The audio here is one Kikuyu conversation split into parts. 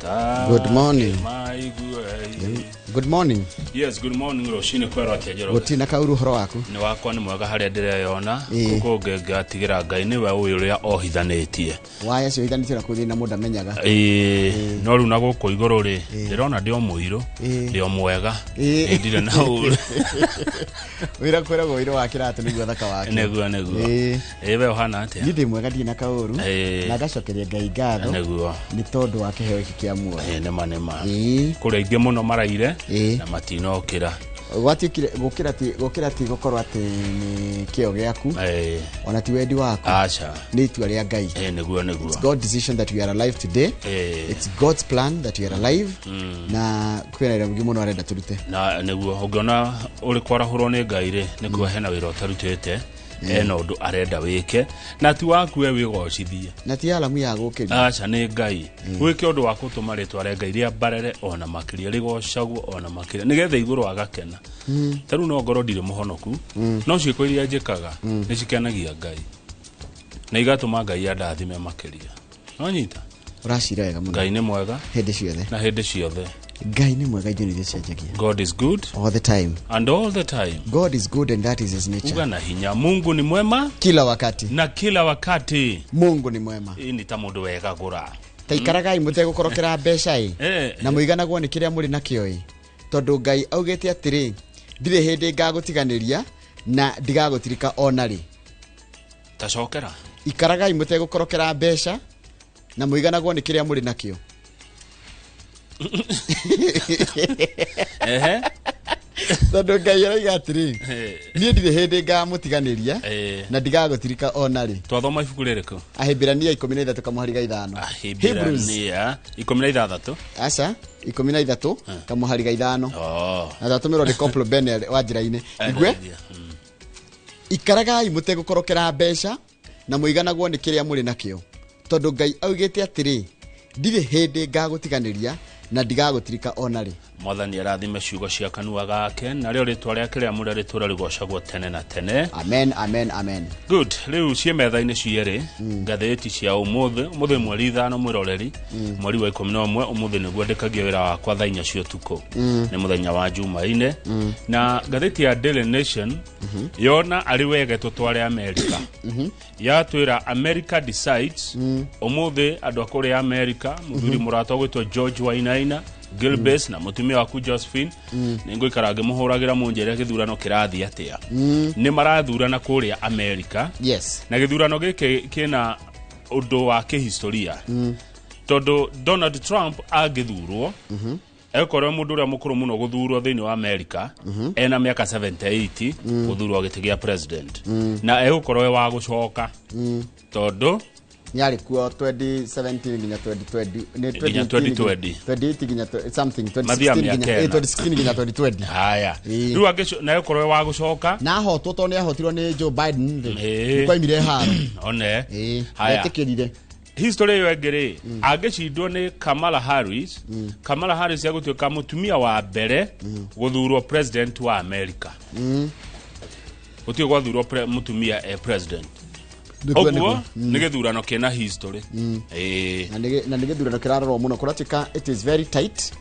Good morning. Maigue. Good morning. Yes, good morning. Rũcinĩ kwerwo atĩa, Njoroge? Gũtirĩ kaũru, ũhoro waku? Nĩ wakwa nĩ mwega harĩa ndĩreyona. Ĩĩ. Kũkũ ngatigĩra Ngai nĩwe ũĩ ũrĩa ohithanĩtie. Waya cio ithanĩtio na kũu thĩinĩ na mũndũ amenyaga. Ĩĩ, no rĩu na gũkũ igũrũ rĩ, ndĩrona ndĩ o mũirũ, Ĩĩ. ndĩ o mwega. Ĩĩ. Ĩ, ndirĩ na ũru. Wĩra kwĩragwo wĩra wa kĩratũ nĩguo thaka wake. Nĩguo. Ĩĩ. Ĩĩ, we ũhana atĩa? Niĩ ndĩ mwega, ndirĩ na kaũru. Ĩĩ. Na ngacokeria Ngai ngatho nĩ tondũ wa kĩheo gĩkĩ kĩa muoyo. Ĩĩ, nĩma nĩma. Ĩĩ. Kũrĩ aingĩ mũno maraire Ĩĩ. na matinokĩra. Gwatuĩkire gũkĩra ti gũkorwo atĩ nĩ kĩo gĩaku, Ĩĩ. ona ti wendi waku. Aca. Nĩ itua rĩa Ngai. Ĩĩ, nĩguo. It's God's decision that we are alive today. Ĩĩ. It's God's plan that we are alive. Na kwĩna wĩra mũingĩ mũno arenda tũrute. Na nĩguo ũngĩona ũrĩ kwarahũrwo nĩ Ngai rĩ, nĩ kuga hena wĩra ũtarutĩte, ena ũndũ arenda wĩke na ti waku we wĩgocithie. Na ti alamu ya gũkĩria. Aca, nĩ Ngai wĩke ũndũ wa gũtũma rĩtwa rĩa Ngai rĩambarere ona makĩria, rĩgocagwo ona makĩria, nĩgetha igũrũ agakena. Ta rĩu no ngorwo ndirĩ mũhonoku, no ciĩko iria njĩkaga nĩ cikenagia Ngai na igatũma Ngai andathime makĩria. No nyita. Ũracira wega mũno. Ngai nĩ mwega. Hĩndĩ ciothe. Na hĩndĩ ciothe. Ngai nĩ mwega, ithuĩ nĩ cenjagia. God is good. All the time. And all the time. God is good and that is his nature. Uga na hinya, Mungu ni mwema. Kila wakati. Na kila wakati. Mungu ni mwema. Ĩ, nĩ ta mũndũ wegagũra. Ta ikaragai mũtegũkorokera mbeca ĩ, na mũiganagwo nĩ kĩrĩa mũrĩ nakĩo ĩ, tondũ Ngai augĩte atĩrĩ, "Ndirĩ hĩndĩ ngagũtiganĩria na ndigagũtirika ona rĩ." Tacokera. Ikaragai mũtegũkorokera mbeca na mũiganagwo nĩ kĩrĩa mũrĩ nakĩo. Tondũ Ngai arauga atĩrĩ, "Niĩ ndirĩ hĩndĩ ngamũtiganĩria na ndigagũtirika ona rĩ." Twathoma ibuku rĩrĩkũ? Ahibirania 13 kamũhari ga 5. Hebrews. Ahibirania 16. Aca, 13 kamũhari ga 5. Oh. Na twatũmĩrwo nĩ Koplo Ben wa njĩra-inĩ igue. Ikaragai mũtegũkorokera mbeca na mũiganagwo nĩ kĩrĩa mũrĩ nakĩo, tondũ Ngai augĩte atĩrĩ, "Ndirĩ hĩndĩ ngagũtiganĩria na ndigagũtirika ona rĩ." Mwathani arathime ciugo cia kanua gake, narĩo rĩtwa rĩake rĩamũre rĩtũre rĩgocagwo tene na tene. Amen, amen, amen. Good. Rĩu ciĩ metha-inĩ cierĩ ngathĩti cia ũmũthĩ. Ũmũthĩ mweri 5, mwĩroreri, mweri wa 11. Ũmũthĩ nĩguo ndĩkagia wĩra wakwa thaa 4 cia ũtukũ. Nĩ mũthenya wa Jumaine, na ngathĩti ya Daily Nation yona arĩ wega tũtware America. Yatwĩra "America decides". Ũmũthĩ andũ a kũrĩa America, mũthuri mũrata ũgwĩtwo George Wainaina Gilbes na mũtumia waku Josephine, nĩ ngũikara ngĩmũhũragĩra mũnjĩre gĩthurano kĩrathiĩ atĩa. Nĩ marathurana kũrĩa America. Na gĩthurano gĩkĩ kĩna ũndũ wa kĩhistoria, tondũ Donald Trump angĩthurwo, egũkorwo mũndũ ũrĩa mũkũrũ mũno gũthurwo thĩinĩ wa America, ena mĩaka 78, gũthurwo gĩtĩ gĩa president, na egũkorwo e wa gũcoka tondũ Nĩ arĩ kuo 2017 nginya 2020 nĩ. Nginya 2020. 2028 nginya something. Mathiaga 2016 nginya mĩaka ĩna. 2016 nginya 2020. Haya. Ĩĩ. Rĩu na egũkorwo e wa gũcoka. Na ahotwo, tondũ nĩ ahotirwo nĩ Joe Biden rĩ, Ĩĩ. nĩ kwaimire haro. One. Ĩĩ. Haya. Etĩkĩrire. History ĩyo ĩngĩ rĩ, angĩcindwo nĩ Kamala Harris, Kamala Harris egũtuĩka mũtumia wa mbere gũthurwo president wa America. Gũtirĩ gwathurwo mũtumia e president. Nĩguo, Ũguo nĩguo. nĩ gĩthurano kĩna history. Ĩĩ. Na nĩ gĩthurano kĩrarorwo mũno, kũratuĩka it is very tight.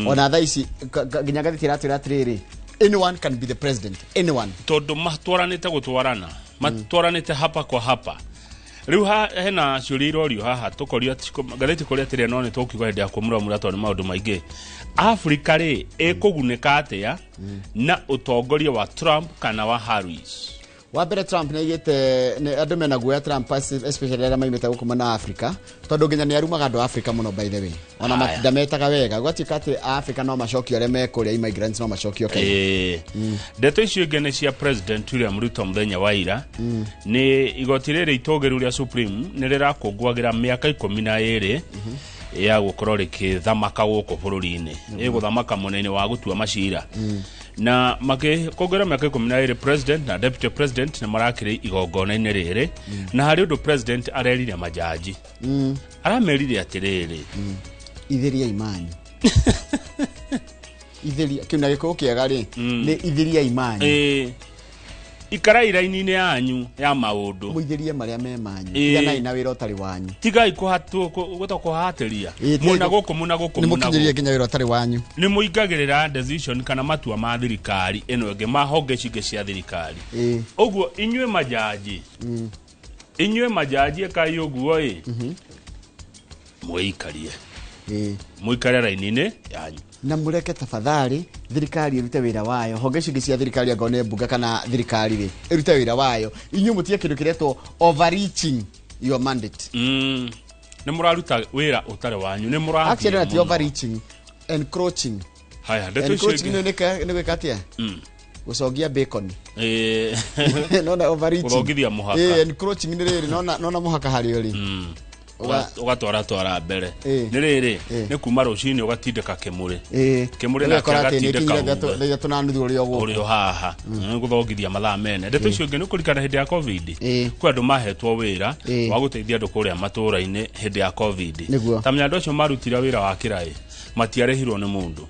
Ona thaa ici nginya ngathĩti ĩratwĩra atĩrĩrĩ, anyone can be the president, anyone. Tondũ matwaranĩte, gũtwarana matwaranĩte hapa kwa hapa. Rĩu hena ciũria irorio haha, tũkorio ngathĩti kũrĩa atĩrĩ, no nĩ tũkiuga hĩndĩ ya kũmuramura, tondũ nĩ maũndũ maingĩ. Afrika rĩ, ĩkũgunĩka atĩa na ũtongoria wa Trump kana wa Harris? Wa mbere, Trump nĩ aigĩte andũ mena guoya Trump, especially arĩa maimĩte gũkũ mwena wa Africa, tondũ nginya nĩ arumaga andũ a Africa mũno, by the way. Ona Haya. ndametaga wega, gwatuĩka atĩ a Africa no macokio, arĩa me kũrĩa immigrants no macokio Kenya. Ĩĩ. Ndeto icio ingĩ nĩ cia President William Ruto. Mũthenya wa ira nĩ igoti rĩrĩ itũgĩru rĩa Supreme nĩ rĩrakũngũagĩra mĩaka 12 ya gũkorwo rĩkĩthamaka gũkũ bũrũri-inĩ, ĩgũthamaka mwena-inĩ wa gũtua macira. Na makĩkũngũĩra mĩaka 12, president na deputy president nĩ marakĩrĩ igongona-inĩ rĩrĩ, na harĩ ũndũ president arerire majaji. Aramerire atĩrĩrĩ: Itheria imanyu, itheria kĩu na gĩkũyũ kĩega rĩ, nĩ itheria imanyu. Ĩĩ. Ikarai raini-inĩ yanyu ya maũndũ. Mũithĩrie marĩa me manyu. Ĩĩ. Tiganai na wĩra ũtarĩ wanyu. Tigai kũhatwo kũhatĩria. Ĩĩ, tigai Mwena gũkũ mwena gũkũ nĩ mwena mũkinyĩrie gũkũ. nginya wĩra ũtarĩ wanyu. Nĩ mũingagĩrĩra decision kana matua ma thirikari ĩno ĩngĩ, ma honge ici ingĩ cia thirikari. Ĩĩ. Ũguo inyuĩ majaji, inyuĩ majaji ĩkai ũguo ĩ, mwĩikarie. Ĩĩ. Mũikare raini-inĩ yanyu. Na mũreke tafadhali thirikari ĩrute wĩra wayo. Honge ici ingĩ cia thirikari angorwo nĩ mbunge kana thirikari rĩ, ĩrute wĩra wayo. Inyuĩ mũtige kĩndũ kĩretwo overreaching your mandate. Nĩ mũraruta wĩra ũtarĩ wanyu, nĩ mũrathiĩ Actually na ti mũno. overreaching, encroaching. Haya, ndeto icio Encroaching ingĩ. nĩ gwĩka atĩa? Gũcongia bacon. Nona overreaching. Gũthongithia mũhaka. Ĩĩ, encroaching nĩ rĩrĩ, nona mũhaka harĩa ũrĩ. Ũgatwara twara mbere. Ĩĩ. Nĩ rĩrĩ, Ĩĩ. nĩ kuma rũcinĩ ũgatindĩka kĩmũrĩ. Ĩĩ. Kĩmũrĩ nake Ũgekora atĩ nĩ agatindĩka ikinyire humbe. thaa 3:30 ũrĩ o gũkũ. Ũrĩ o haha. Nĩ gũthongithia mathaa mene. Ndeto icio ingĩ nĩ kũririkana hĩndĩ ya COVID. Ĩĩ. Kwĩ andũ mahetwo wĩra Ĩĩ. wa gũteithia andũ kũrĩa matũũra-inĩ hĩndĩ ya COVID. Nĩguo. Ta menya andũ acio marutire wĩra wa kĩraĩ matiarĩhirwo nĩ mũndũ.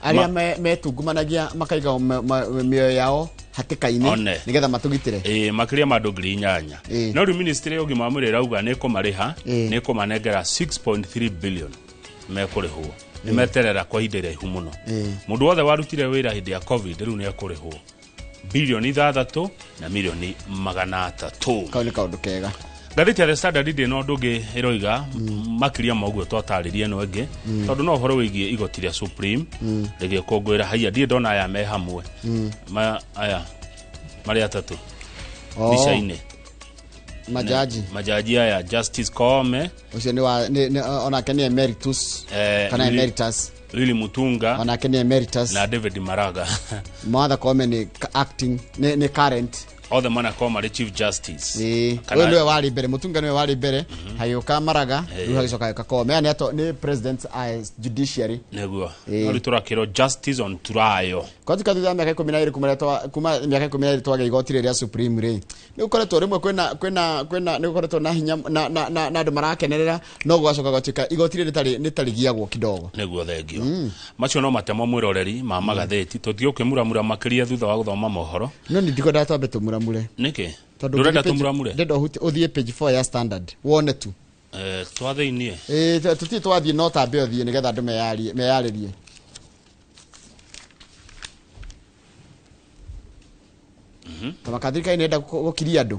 Arĩa metungumanagia makaiga mĩoyo yao hatĩka-inĩ One. nĩgetha matũgitĩre. Ĩĩ, makĩria ma andũ 8,000. Ĩĩ. No rĩu ministry ya ũgima wa mwĩrĩ ĩrauga nĩ ĩkũmarĩha, Ĩĩ. nĩ ĩkũmanengera 6.3 billion mekũrĩhwo. Nĩ meterera kwa ihinda iraihu mũno. Ĩĩ. Mũndũ wothe warutire wĩra hĩndĩ ya COVID rĩu nĩ ekũrĩhwo bilioni 6 na milioni 300. Kau nĩ kaũndũ kega. Ngathĩti ya The Standard ndĩ na ũndũ ũngĩ ĩroiga makĩria ma ũguo twatarĩria ĩno ĩngĩ, tondũ no ũhoro wĩgiĩ igoti rĩa Supreme rĩgĩkũngũĩra. Haiya, ndirĩ ndona aya me hamwe. Aya marĩ atatũ Oh, mbica-inĩ. Majaji. Majaji aya, Justice Koome, Ũcio nĩ wa onake nĩ emeritus kana emeritus. Willy Mutunga Onake nĩ emeritus. na David Maraga. Martha Koome nĩ acting, nĩ current. Othe manakorwo marĩ Chief Justice. Ĩĩ. Kana- Ũyũ nĩwe warĩ mbere, Mutunga nĩwe warĩ mbere, hagĩũka Maraga, rĩu hagĩcoka hagĩũka Koome. Aya nĩ president a judiciary. Nĩguo. Ĩĩ. No rĩu tũrakĩrwo justice on trial. Kwatuka thutha wa mĩaka 12 kuma rĩrĩa kuma mĩaka 12 twagĩa igoti rĩrĩa Supreme rĩ, nĩ gũkoretwo rĩmwe kwĩna nĩ gũkoretwo na hinya na andũ marakenerera, no gũgacoka gũgatuĩka igoti rĩrĩ nĩ tarĩgiagwo kidogo. Nĩguo, thengio. Macio no matemo mwĩroreri ma magathĩti, tũtigũkĩmuramura makĩria thutha wa gũthoma mohoro. No nĩ ndikwendaga twambe tũmuramure. Nĩkĩ? Tondũ ndũrenda ũngĩthiĩ page- tũmuramure? Ndĩrenda ũthiĩ page 4 ya Standard wone tu. Twa thĩiniĩ. Ĩĩ, tũtirĩ twathiĩ, no tambe ũthiĩ nĩgetha andũ meyarĩrie. Tamaka thirikari nĩ ĩrenda gũkiria andũ.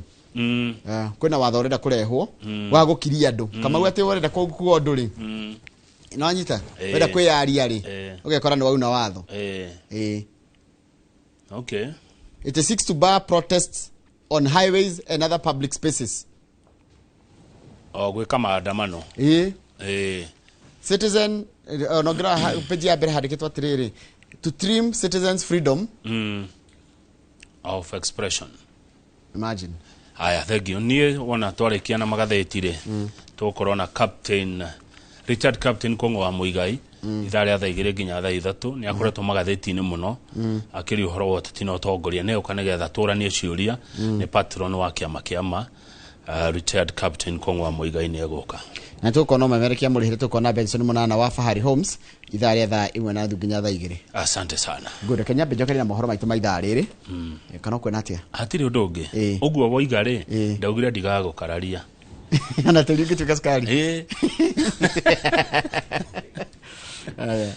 Kwĩna watho ũrenda kũrehwo wa gũkiria andũ. Kamau atĩ ũrenda kuga ũndũ rĩ, nĩwanyita? Ĩĩ. Wenda kwĩyaria rĩ, Ĩĩ. ũgekora nĩ wauna watho. Ĩĩ. It seeks to bar protests on highways and other public spaces. O gwĩka maandamano. Ĩĩ. Ĩĩ. Citizen onongera page ya mbere handĩkĩtwo atĩrĩrĩ, to trim citizens freedom Of expression. Imagine. Haya, thengio. Niĩ wona twarĩkia na magathĩti rĩ, tũgũkorwo na Captain Richard, Captain Kong'o wa Mũigai, ithaa rĩa thaa 2 nginya thaa 3. Nĩ akoretwo magathĩti-inĩ mũno akĩria ũhoro wa ũteti na ũtongoria. Nĩ oka nĩgetha tũranie ciũria. Nĩ patron wa kĩama kĩa retired Captain Kong'o wa Mũigai nĩ egũka. Na tũkona ũmemerekia mũrĩhĩre, tũkona Benson Mũnana wa Fahari Homes ithaa rĩa thaa 1:30 nginya thaa 2. Asante sana. Good, reke nyambe njokerie na mohoro maitũ ma ithaa rĩrĩ. Kana ũkuona atĩa? Hatirĩ ũndũ ũngĩ. Ĩĩ. Ũguo woiga rĩ, Ĩĩ. ndaugire ndigagũkararia. Ona tĩri ũngĩtuĩka cukari. Ĩĩ. Aya.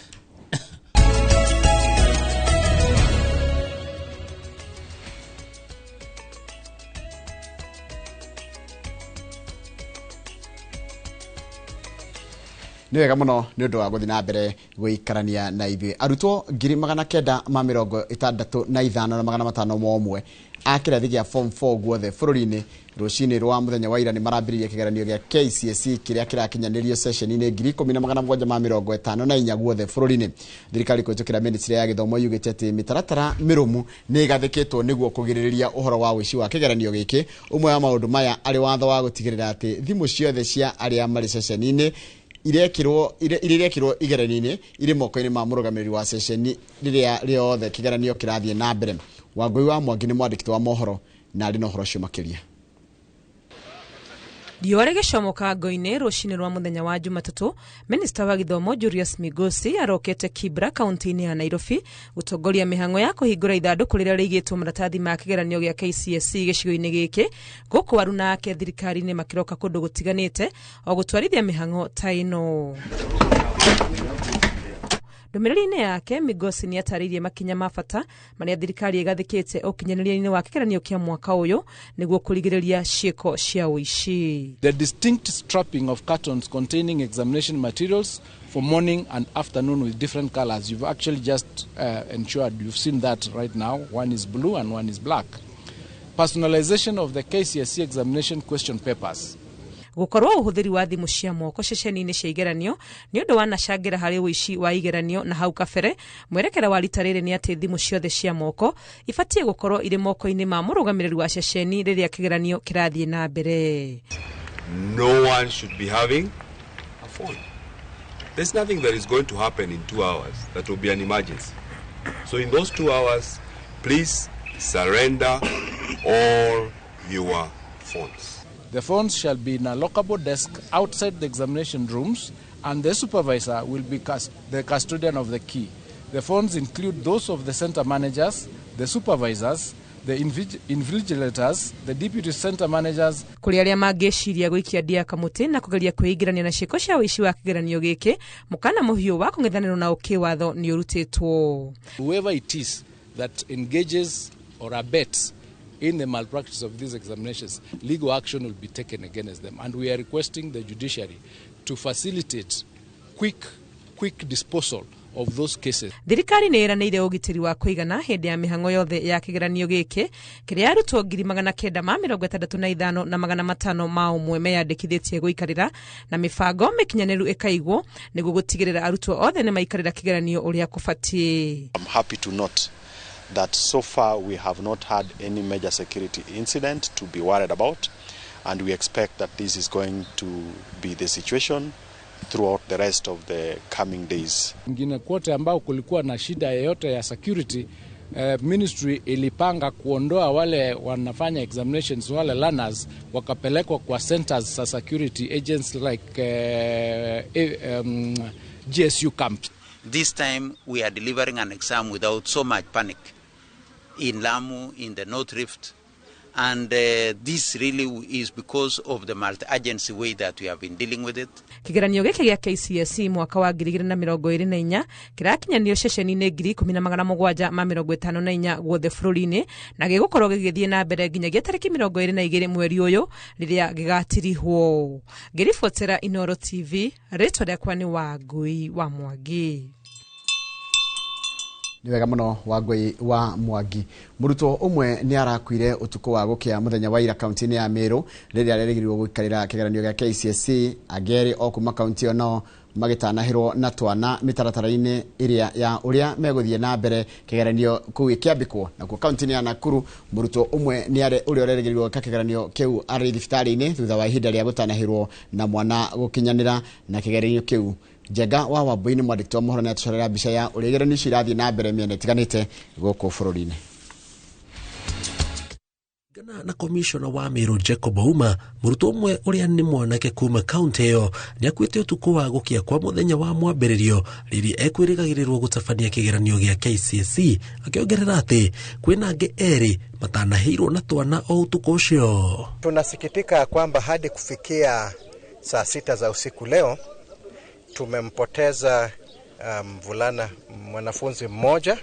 Nĩ wega mũno nĩ ũndũ wa gũthiĩ na mbere gũikarania na ithuĩ. Arutwo 965,501 a kĩrathi gĩa form 4 guothe bũrũri-inĩ rũcinĩ rwa mũthenya wa ira nĩ marambĩrĩria kĩgeranio gĩa KCSE kĩrĩa kĩrakinyanĩrio ceceni-inĩ 10,754 guothe bũrũri-inĩ. Thirikari kũhĩtũkĩra ministry ya gĩthomo yugĩte atĩ mĩtaratara mĩrũmu nĩ ĩgathĩkĩtwo nĩguo kũgirĩrĩria ũhoro wa ũici wa kĩgeranio gĩkĩ, ũmwe wa maũndũ maya arĩ watho wa gũtigĩrĩra atĩ thimũ ciothe cia arĩa marĩ ceceni-inĩ irekirwo iria irekirwo igeranio-inĩ irĩ moko-inĩ ma mũrũgamĩrĩri wa ceceni rĩrĩa rĩothe kĩgeranio kĩrathiĩ na mbere. Wangũi wa Mwangi nĩ mwandĩki wa mohoro na arĩ na ũhoro ũcio makĩria. Riũa rĩgĩcomoka ngo-inĩ rũcinĩ rwa mũthenya wa Jumatatũ, Minista wa Gĩthomo Julius Migosi arokete Kibra kaunti-inĩ ya Nairobi gũtongoria mĩhang'o ya kũhingũra ithandũkũ rĩrĩa rĩigĩtwo maratathi ma kĩgeranio gĩa KCSE gĩcigo-inĩ gĩkĩ, gũkũ aruna ake thirikari-inĩ makĩroka kũndũ gũtiganĩte o gũtwarithia mĩhang'o ta ĩno. Ndũmĩrĩri-inĩ yake, Migosi nĩ atarĩirie makinya ma bata marĩa thirikari ĩgathĩkĩte ũkinyanĩria-inĩ wa kĩgeranio kĩa mwaka ũyũ nĩguo kũrigĩrĩria ciĩko cia ũici. The distinct strapping of cartons containing examination materials for morning and afternoon with different colors. You've actually just ensured you've seen that right now. One is blue and one is black. Personalization of the KCSE examination question papers. Gũkorwo ũhũthĩri wa thimũ cia moko ceceni-inĩ cia igeranio nĩ ũndũ wanacangĩra harĩ ũici wa igeranio na hau kabere. Mwerekera wa rita rĩrĩ nĩ atĩ thimũ ciothe cia moko ibatiĩ gũkorwo irĩ moko-inĩ ma mũrũgamĩrĩri wa ceceni rĩrĩa kĩgeranio kĩrathiĩ na mbere. No one should be having a phone. There's nothing that is going to happen in 2 hours that will be an emergency. So in those 2 hours, please surrender all your phones. The phones shall be in a lockable desk outside the examination rooms, and the supervisor will be the custodian of the key. The phones include those of the center managers, the supervisors, the invigilators, the deputy center managers. Kũrĩ arĩa mangĩciria gũikia ndia kamũtĩ na kũgeria kwĩingĩrania na ciĩko cia ũici wa kĩgeranio gĩkĩ, mũkana mũhiũ wa kũng'ethanĩrwo na ũkĩwatho nĩ ũrutĩtwo. Whoever it is that engages or abets in the malpractice of these examinations, legal action will be taken against them. And we are requesting the judiciary to facilitate quick disposal of those cases. Thirikari nĩ ĩranĩire ũgitĩri wa kũigana hĩndĩ ya mĩhang'o yothe ya kĩgeranio gĩkĩ kĩrĩa arutwo 965 na 501 meyandĩkithĩtie gũikarĩra, na mĩbango mĩkinyanĩru ĩkaigwo nĩguo gũtigĩrĩra arutwo othe nĩ maikarĩra kĩgeranio ũrĩa kũbatiĩ. I'm happy to note that so far we have not had any major security incident to be worried about, and we expect that this is going to be the situation throughout the rest of the coming days. Ngine kwote ambao kulikuwa na shida yoyote ya security, ministry ilipanga kuondoa wale wanafanya examinations, wale learners, wakapelekwa kwa centers za security agents like GSU camps. This time we are delivering an exam without so much panic in Lamu, in the North Rift, and this really is because of the multi-agency way that we have been dealing with it. Kĩgeranio gĩkĩ gĩa KCSE mwaka wa 2024 kĩrakinyanĩrio ceceni-inĩ 10754 guothe bũrũri-inĩ, na gĩgũkorwo gĩgĩthiĩ na mbere nginyagia tarĩki 22 mweri ũyũ rĩrĩa gĩgatirihwo. Ngĩribotera Inooro TV, rĩtwa rĩakwa nĩ Wangui wa Mwangi. Nĩ wega mũno Wangui wa Mwangi. Mũrutwo ũmwe nĩ arakuire ũtukũ wa gũkĩa mũthenya wa ira kaunti-inĩ ya Meru rĩrĩa arerĩgĩrĩirwo gũikarĩra kĩgeranio gĩa KCSE. Angĩ erĩ o kuma kaunti ĩyo nao magĩtanahĩrwo na twana mĩtaratara-inĩ ĩrĩa ya ũrĩa megũthiĩ na mbere kĩgeranio kũu gĩkĩambĩkwo. Nakuo kaunti-inĩ ya Nakuru mũrutwo ũmwe nĩ arĩ ũrĩa ũrerĩgĩrĩirwo gwĩka kĩgeranio kĩu arĩ thibitarĩ-inĩ thutha wa ihinda rĩa gũtanahĩrwo na mwana gũkinyanĩra na kĩgeranio kĩu. Njenga wa Wambui nĩ mwandĩki wa mohoro nĩ atũcorera mbica ya ũrĩa igeranio icio irathiĩ na mbere mĩena ĩtiganĩte gũkũ bũrũri-inĩ. Na komishona wa Meru Jacob Ouma, mũrutwo ũmwe ũrĩa nĩ mwanake kuma kaunti ĩyo nĩ akuĩte ũtukũ wa gũkĩa kwa mũthenya wa mwambĩrĩrio rĩrĩa ekwĩrĩgagĩrĩrwo gũtabania kĩgeranio gĩa KCSE, akĩongerera atĩ kwĩna angĩ erĩ matanahĩirwo na twana o ũtukũ ũcio. Tunasikitika kwamba hadi kufikia saa 6 za usiku leo tumempoteza mvulana mwanafunzi mmoja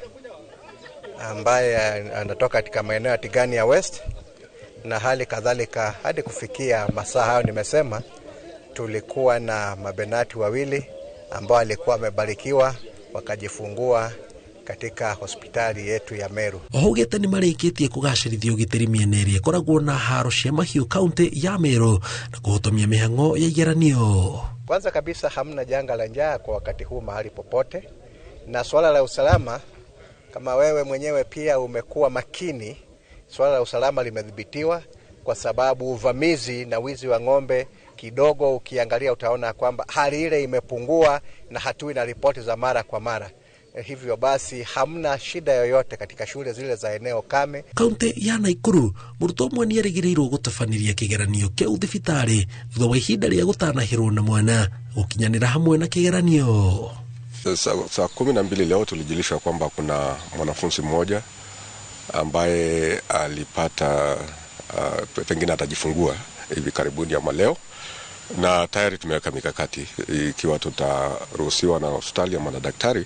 ambaye anatoka katika maeneo ya Tigania West, na hali kadhalika hadi kufikia masaa hayo nimesema tulikuwa na mabenati wawili ambao walikuwa wamebarikiwa wakajifungua katika hospitali yetu ya Meru. Oho gĩte nĩ marĩkĩtie kũgacĩrithia ũgitĩri mĩena ĩrĩa ĩkoragwo na haro cia mahiũ kaunti ya Meru na kũhotomia mĩhang'o ya igeranio. Kwanza kabisa hamna janga la njaa kwa wakati huu mahali popote, na swala la usalama, kama wewe mwenyewe pia umekuwa makini, swala la usalama limedhibitiwa kwa sababu uvamizi na wizi wa ng'ombe kidogo ukiangalia utaona kwamba hali ile imepungua na hatui na ripoti za mara kwa mara. Hivyo basi hamna shida yoyote katika shule zile za eneo kame. Kaunti ya Nakuru mũrutwo ũmwe nĩerĩgĩrĩirwo gũtabanĩria kĩgeranio kĩu thibitarĩ thutha wa ihinda rĩa gũtanahĩrwo na mwana gũkinyanĩra hamwe na kĩgeranio. Saa 12 leo tulijulishwa kwamba kuna mwanafunzi mmoja ambaye alipata pengine atajifungua hivi karibuni ama leo, na tayari tumeweka mikakati ikiwa tutaruhusiwa na hospitali ama na daktari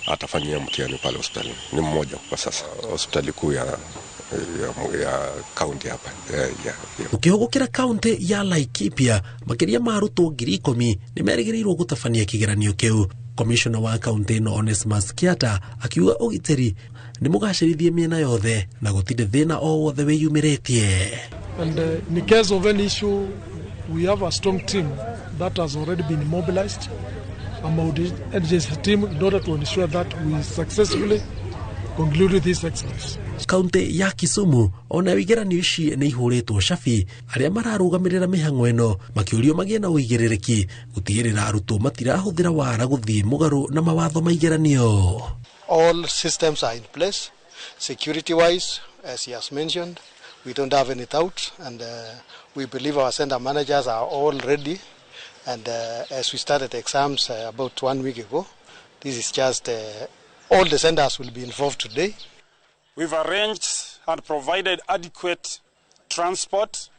atafanyia mtihani pale hospitalini. Ni mmoja kwa sasa hospitali kuu ya kaunti hapa. Ukihũgũkĩra kaunti ya Laikipia makĩria ma arutwo 10,000 nĩmerĩgĩrĩirwo gũtabania kĩgeranio kĩu. Komishona wa kaunti ĩno Onesmus Kiata akiuga ũgitĩri nĩ mũgacĩrithie mĩena yothe na gũtirĩ thĩna o wothe wĩyumĩrĩtie. And in case of any issue, we have a strong team that has already been mobilized, a multi-agency team, in order to ensure that we successfully conclude this exercise. Kaunti ya Kisumu ona igeranio ici nĩ ihũrĩtwo cabi arĩa mararũgamĩrĩra mĩhang'o ĩno makĩũrio magĩe na ũigĩrĩrĩki gũtigĩrĩra arutwo matirahũthĩra wara gũthiĩ mũgarũ na mawatho ma igeranio. All systems are in place, security wise, as he has mentioned, we don't have any doubt, and we believe our center managers are all ready, and as we started exams about 1 week ago, this is just all the centers will be involved today. We've arranged and provided adequate transport.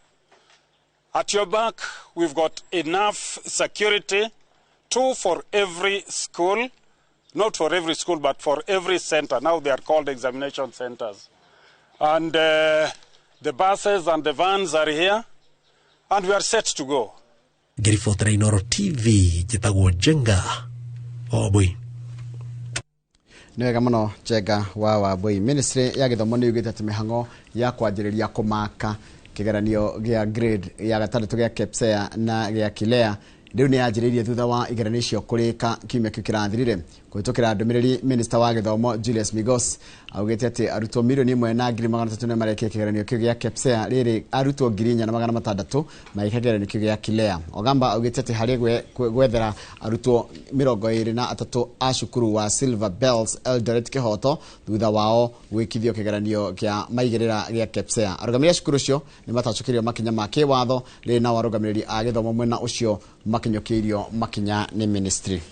At your back, we've got enough security, 2 for every school, not for every school, but for every center. Now they are called examination centers. And the buses and the vans are here, and we are set to go. Ngĩribotera Inooro TV, njĩtagwo Njenga Wambui. Nĩ wega mũno Njenga wa Wambui. Ministry ya gĩthomo nĩ yugĩte atĩ mĩhang'o ya kwanjĩrĩria kũmaka kĩgeranio gĩa grade ya gatandatũ gĩa KPSEA na gĩa KILEA rĩu nĩ yanjĩrĩirie thutha wa igeranio icio kũrĩka kiumia kĩu kĩrathirire. Kũhĩtũkĩra ndũmĩrĩri, Minister wa gĩthomo Julius Migos augĩte atĩ arutwo 1,300,000 nĩ marekia kĩgeranio kĩu gĩa KPSEA, rĩrĩ arutwo 4,600 magĩka kĩgeranio kĩu gĩa KILEA. Ogamba augĩte atĩ harĩ gwethera arutwo 23 a cukuru wa Silver Bells Eldoret kĩhoto thutha wao gwĩkithio kĩgeranio kĩa maigĩrĩra gĩa KPSEA. Arũgamĩrĩri a cukuru ũcio nĩ matacũkĩirio makinya ma kĩwatho, rĩrĩ nao arũgamĩrĩri a gĩthomo mwena ũcio makinyũkĩirio makinya nĩ ministry.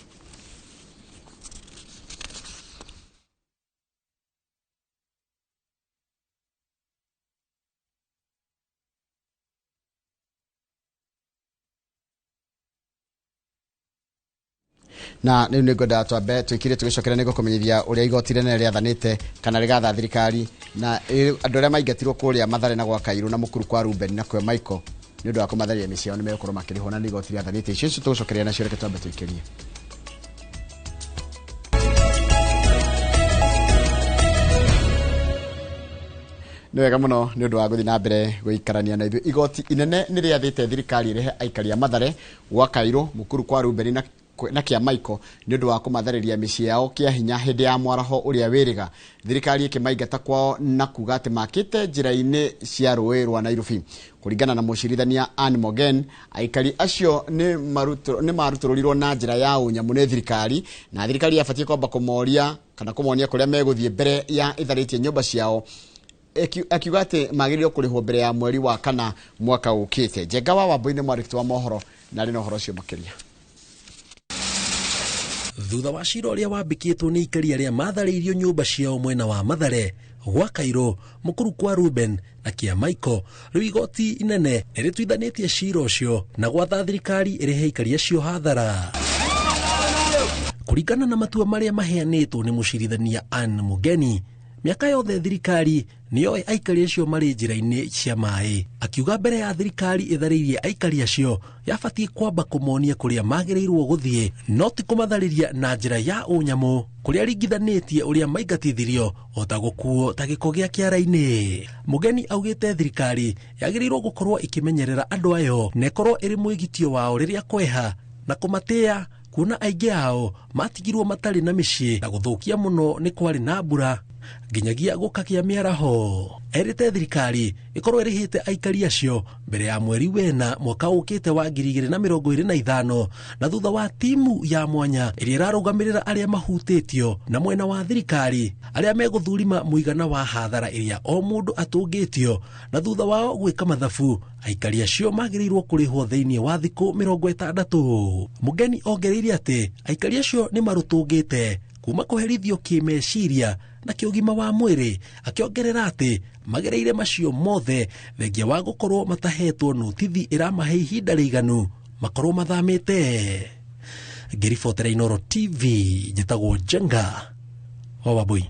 Na rĩu nĩ ngwendaga twambe twĩkire tũgĩcokera nĩ gũkũmenyithia ũrĩa igoti rĩnene rĩathanĩte kana rĩgatha thirikari na andũ arĩa maingatirwo kũrĩa Mathare na gwa Kairũ na Mũkuru kwa Ruben na kwa Michael nĩ ũndũ wa kũmatharia mĩciĩ yao nĩ megũkorwo makĩrĩhwo na nĩ igoti rĩathanĩte icio icio tũgũcokeria nacio. Reke twambe tũikĩrie. Nĩ wega mũno nĩ ũndũ wa gũthiĩ na mbere gũikarania na ithuĩ. Igoti inene nĩ rĩathĩte thirikari ĩrĩhe aikari a Mathare gwa Kairũ Mũkuru kwa Ruben na kĩa Michael nĩ ũndũ wa kũmatharĩria mĩciĩ yao kĩa hinya hĩndĩ ya mwaraho ũrĩa wĩrĩga. Thirikari ĩkĩmaingata kwao na kuga atĩ makĩte njĩra-inĩ cia rũĩ rwa Nairobi. Kũringana na mũcirithania Ann Morgan, aikari acio nĩ marutũrũrirwo na njĩra ya ũnyamũ nĩ thirikari, na thirikari yabatiĩ kwamba kũmoria kana kũmonia kũrĩa megũthiĩ mbere ya ĩtharĩtie nyũmba ciao, akiuga atĩ magĩrĩirwo kũrĩhwo mbere ya mweri wa kana mwaka ũkĩte. Njenga wa Wambui nĩ mwandĩki wa mohoro na arĩ na ũhoro ũcio makĩria. Thutha wa cira ũrĩa wambĩkĩtwo nĩ aikari arĩa matharĩirio nyũmba ciao mwena wa Mathare gwa Kairũ Mũkuru kwa Ruben na kĩa Michael, rĩu igoti inene nĩ rĩtuithanĩtie cira ũcio na gwatha thirikari ĩrĩhe aikari acio hathara. Kũringana na matua marĩa maheanĩtwo nĩ mũcirithania Ann Mugeni, mĩaka yothe thirikari nĩyoĩ aikari acio marĩ njĩra-inĩ cia maĩ. Akiuga mbere ya thirikari ĩtharĩirie aikari acio yabatiĩ kwamba kũmonia kũrĩa magĩrĩirwo gũthiĩ, no ti kũmatharĩria na njĩra ya ũnyamũ kũrĩa ringithanĩtie ũrĩa maingatithirio o ta gũkuo ta gĩko gĩa kĩara-inĩ. Mũgeni augĩte thirikari yagĩrĩirwo gũkorwo ĩkĩmenyerera andũ ayo na ĩkorwo ĩrĩ mwĩgitio wao rĩrĩa kweha na kũmatĩa, kuona aingĩ ao matigirwo matarĩ na mĩciĩ na gũthũkia mũno nĩ kwarĩ na mbura Nginyagia gũkagĩa mĩaraho. Erĩte thirikari ĩkorwo ĩrĩhĩte aikari acio mbere ya mweri wena mwaka ũkĩte wa 2025, na thutha wa timu ya mwanya ĩrĩa ĩrarũgamĩrĩra arĩa mahutĩtio na mwena wa thirikari arĩa megũthurima mũigana wa hathara ĩrĩa o mũndũ atũngĩtio, na thutha wao gwĩka mathabu aikari acio magĩrĩirwo kũrĩhwo thĩinĩ wa thikũ 60. Mũgeni ongereire atĩ aikari acio nĩ marũtũngĩte kuma kũherithio kĩmeciria na kĩũgima wa mwĩrĩ, akĩongerera atĩ magereire macio mothe thengia wa gũkorwo matahetwo notithi ĩramahe ihinda rĩiganu makorwo mathamĩte. Ngĩribotera Inooro TV, njĩtagwo Njenga wa Wambui.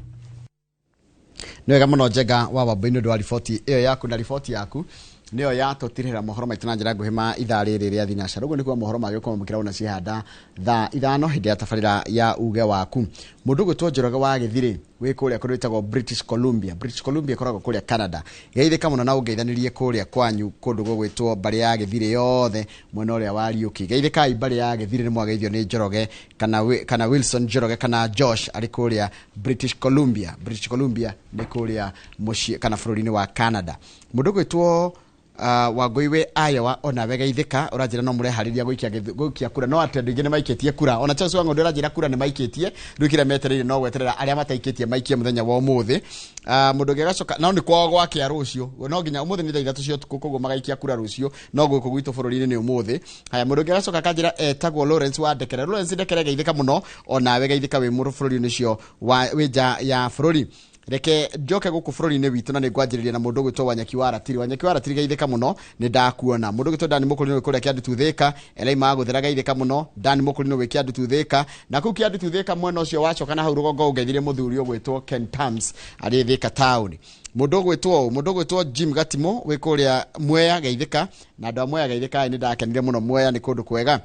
Nĩ wega mũno Njenga wa Wambui nĩ ũndũ wa riboti ĩyo yaku, na riboti yaku nĩyo yatũtirĩra mohoro maitũ na njĩra nguhĩ ma ithaa rĩrĩ rĩa thinacara. Ũguo nĩkuo mohoro magĩũka mamũkĩra ona ciehanda thaa 5 hĩndĩ ya tabarĩra ya uge waku. Mũndũ ũgwĩtwo Njoroge wa Gĩthirĩ wĩ kũrĩa kũndũ gwĩtagwo British Columbia. British Columbia ĩkoragwo kũrĩa Canada. Geithĩka mũno na ũngeithanĩrie kũrĩa kwanyu kũndũ gũgwĩtwo mbarĩ ya Gĩthirĩ yothe mwena ũrĩa wa Riũki. Geithĩkai mbarĩ ya Gĩthirĩ, nĩ mwageithio nĩ Njoroge kana Wilson Njoroge kana Josh arĩ kũrĩa British Columbia. British Columbia nĩ kũrĩa mũciĩ kana bũrũri-inĩ wa Canada. Mũndũ ũgwĩtwo Wangũi wĩ Iowa onawe geithĩka, ũranjĩra no mũreharĩria gũikia kura, no atĩ andũ aingĩ nĩ maikĩtie kura. Ona Charles Wang'ondu ũranjĩra kura nĩ maikĩtie, rĩu kĩrĩa metereire no gweterera arĩa mataikĩtie maikie mũthenya wa ũmũthĩ. Mũndũ ũngĩ agacoka no nĩ kwao gwakĩa rũciũ, no nginya ũmũthĩ nĩ thaa 3 cia ũtukũ, koguo magaikia kura rũciũ, no gũkũ gwitũ bũrũri-inĩ nĩ ũmũthĩ. Haya, mũndũ ũngĩ agacoka akanjĩra etagwo Lawrence wa Ndekere. Lawrence Ndekere geithĩka mũno, onawe geithĩka wĩ bũrũri-inĩ ũcio wĩ nja ya bũrũri. Reke njoke gũkũ bũrũri-inĩ witũ na nĩ ngwanjĩrĩria na mũndũ ũgwĩtwo Wanyeki wa Ratiri. Wanyeki wa Ratiri geithĩka mũno, nĩ ndakuona. Mũndũ ũgwĩtwo Dani Mũkũrinũ wĩ kũrĩa Kĩandutu Thĩka, Elaima Gũthera geithĩka mũno. Dani Mũkũrinũ wĩ Kĩandutu Thĩka, na kũu Kĩandutu Thĩka mwena ũcio wacoka na hau rũgongo ũngeithirie mũthuri ũgwĩtwo Ken Tams arĩ Thĩka town. Mũndũ ũgwĩtwo Jim Gatimo wĩ kũrĩa Mwea geithĩka, na andũ a Mwea geithĩka nĩ ndakenire mũno. Mwea nĩ kũndũ kwega.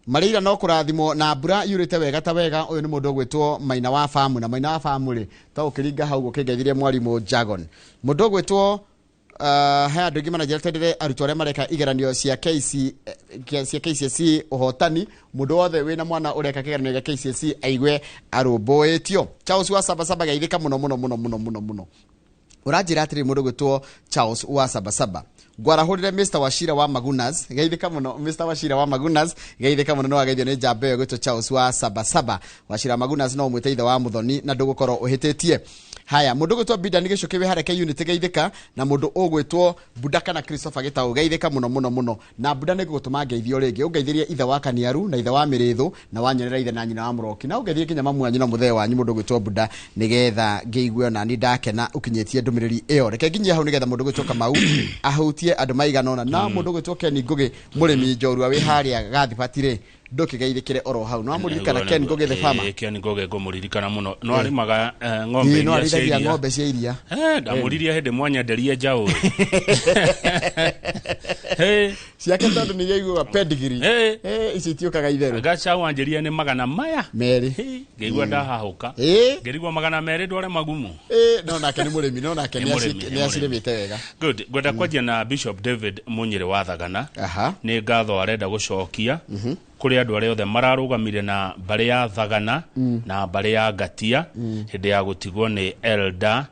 Marĩira no kũrathimwo na mbura yurĩte wega ta wega. Ũyũ nĩ mũndũ ũgwĩtwo Maina wa Famu, na Maina wa Famu rĩ ta ũkĩringa hau ũkĩngeithirie mwarimũ Jagon. Mũndũ ũgwĩtwo haya andũ aingĩ mananjĩra tendere arutwo arĩa mareka igeranio cia KCSE ũhotani. Mũndũ wothe wĩna mwana ũreka kĩgeranio gĩa KCSE aigue arũmbũĩtio. Charles wa Sabasaba geithĩka mũno mũno mũno mũno mũno mũno. Ũranjĩra atĩrĩ mũndũ ũgwĩtwo Charles wa Sabasaba, ngwarahũrĩre Mr Wachira wa Magunas geithĩka mũno. Mr Wachira wa Magunas geithĩka mũno, no ageithio nĩ njamba ĩyo ĩgwĩtwo Charles wa Sabasaba. Wachira wa Magunas no ũmwĩte ithe wa Mũthoni na ndũgũkorwo ũhĩtĩtie. Haya, mũndũ ũgwĩtwo Bida nĩ Gĩcũkĩ wĩ Hareke Unity geithĩka, na mũndũ ũgwĩtwo Buda kana Christopher Gĩtaũ geithĩka mũno mũno mũno. Na Buda nĩ ngũgũtũma ngeithio rĩngĩ, ũngeithĩrie ithe wa Kaniaru na ithe wa Mĩrĩthũ na wanyonera ithe na nyina wa Mũroki, na ũngeithĩrie nginya mamu wanyu na mũthee wanyu mũndũ ũgwĩtwo Buda, nĩgetha ngĩigue ona ni ndakena ũkinyĩtie ndũmĩrĩri ĩyo. Reke nginyie hau nĩgetha mũndũ ũgwĩtwo Kamau ahutie andũ maigana ũna. Na mũndũ ũgwĩtwo Ken Ngũgĩ mũrĩmi njorua wĩ harĩa Gathibati rĩ, ndũkĩgeithĩkĩre oro hau. No amũririkana Ken Ngũgĩ the farmer? Ken Ngũgĩ ngũmũririkana mũno, no arĩmaga ng'ombe iria cia iria. Ng'ombe cia iria. Ndamũririe hĩndĩ mwanyenderie njaũ. Ciake tondũ nĩ iraiguaga pedigree. Ici itiũkaga itherũ. Gacau anjĩrie nĩ 200. Ngĩigua ndahahũka. Ngĩrigwo 200 ndware magumu. No nake nĩ mũrĩmi, no nake nĩ acirĩmĩte wega. Good. Ngwenda kwanjia na Bishop David Munyĩrĩ wa Thagana. Nĩ ngatho arenda gũcokia kũrĩ andũ arĩa othe mararũgamire na mbarĩ ya Thagana na mbarĩ ya Ngatia hĩndĩ ya gũtigwo nĩ Elder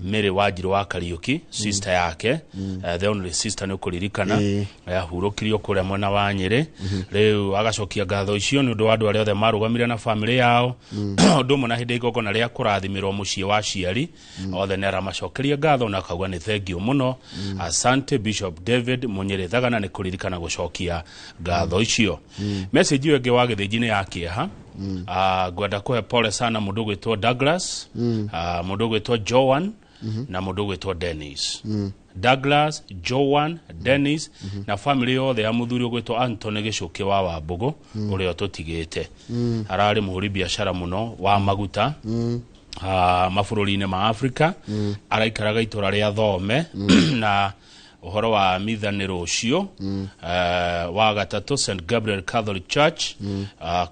Mary Wanjiru wa Kariuki, sister yake, the only sister nĩ ũkũririkana, yahurũkirio kũrĩa mwena wa Nyĩrĩ. Rĩu agacokia ngatho icio nĩ ũndũ wa andũ arĩa othe marũgamire na family yao. Ũndũ ũmwe na hĩndĩ ya igongona rĩa kũrathimĩrwo mũciĩ wa aciari othe nĩ aramacokeria ngatho na akauga nĩ thengiũ mũno. Asante Bishop David Munyĩrĩ Thagana nĩ kũririkana gũcokia ngatho icio. Message ĩyo ĩngĩ wa Gĩthĩnji nĩ ya kĩeha. Ngwenda kũhe pole sana mũndũ ũgwĩtwo Douglas, mũndũ ũgwĩtwo Joan na mũndũ ũgwĩtwo Dennis. Douglas, Joan, Dennis na family yothe ya mũthuri ũgwĩtwo Anthony Gĩcũkĩ wa Wambũgũ ũrĩa ũtũtigĩte. Ararĩ mũhũri biacara mũno wa maguta mabũrũri-inĩ ma Afrika. Araikaraga itũra rĩa Thome na ũhoro wa mitha nĩ rũciũ wa gatatũ St Gabriel Catholic Church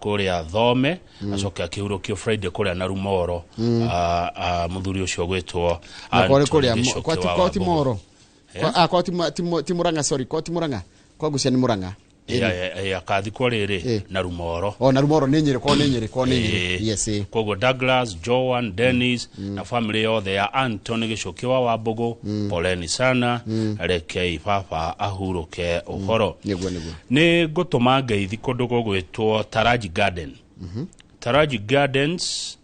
kũrĩa Thome, acoke akĩhurũkio Friday kũrĩa Narumoro. Mũthuri ũcio ũgwĩtwo Kwa Timoro, kwa Timurang'a, sorry, kwa Timurang'a, kwa Gucia nĩ Murang'a. Akathikwo rĩrĩ na Rumoro. O na Rumoro nĩ Nyĩrĩ, kwao nĩ Nyĩrĩ, kwao nĩ Nyĩrĩ. Yes, ĩĩ. Koguo Douglas, Joan, Dennis na family yothe ya Anthony Gĩcũkĩ wa Wambũgũ, poleni sana, rekei baba ahurũke ũhoro. Nĩguo, nĩguo. Nĩ ngũtũma ngeithi kũndũ gũgwĩtwo Taraji Garden, Taraji Gardens.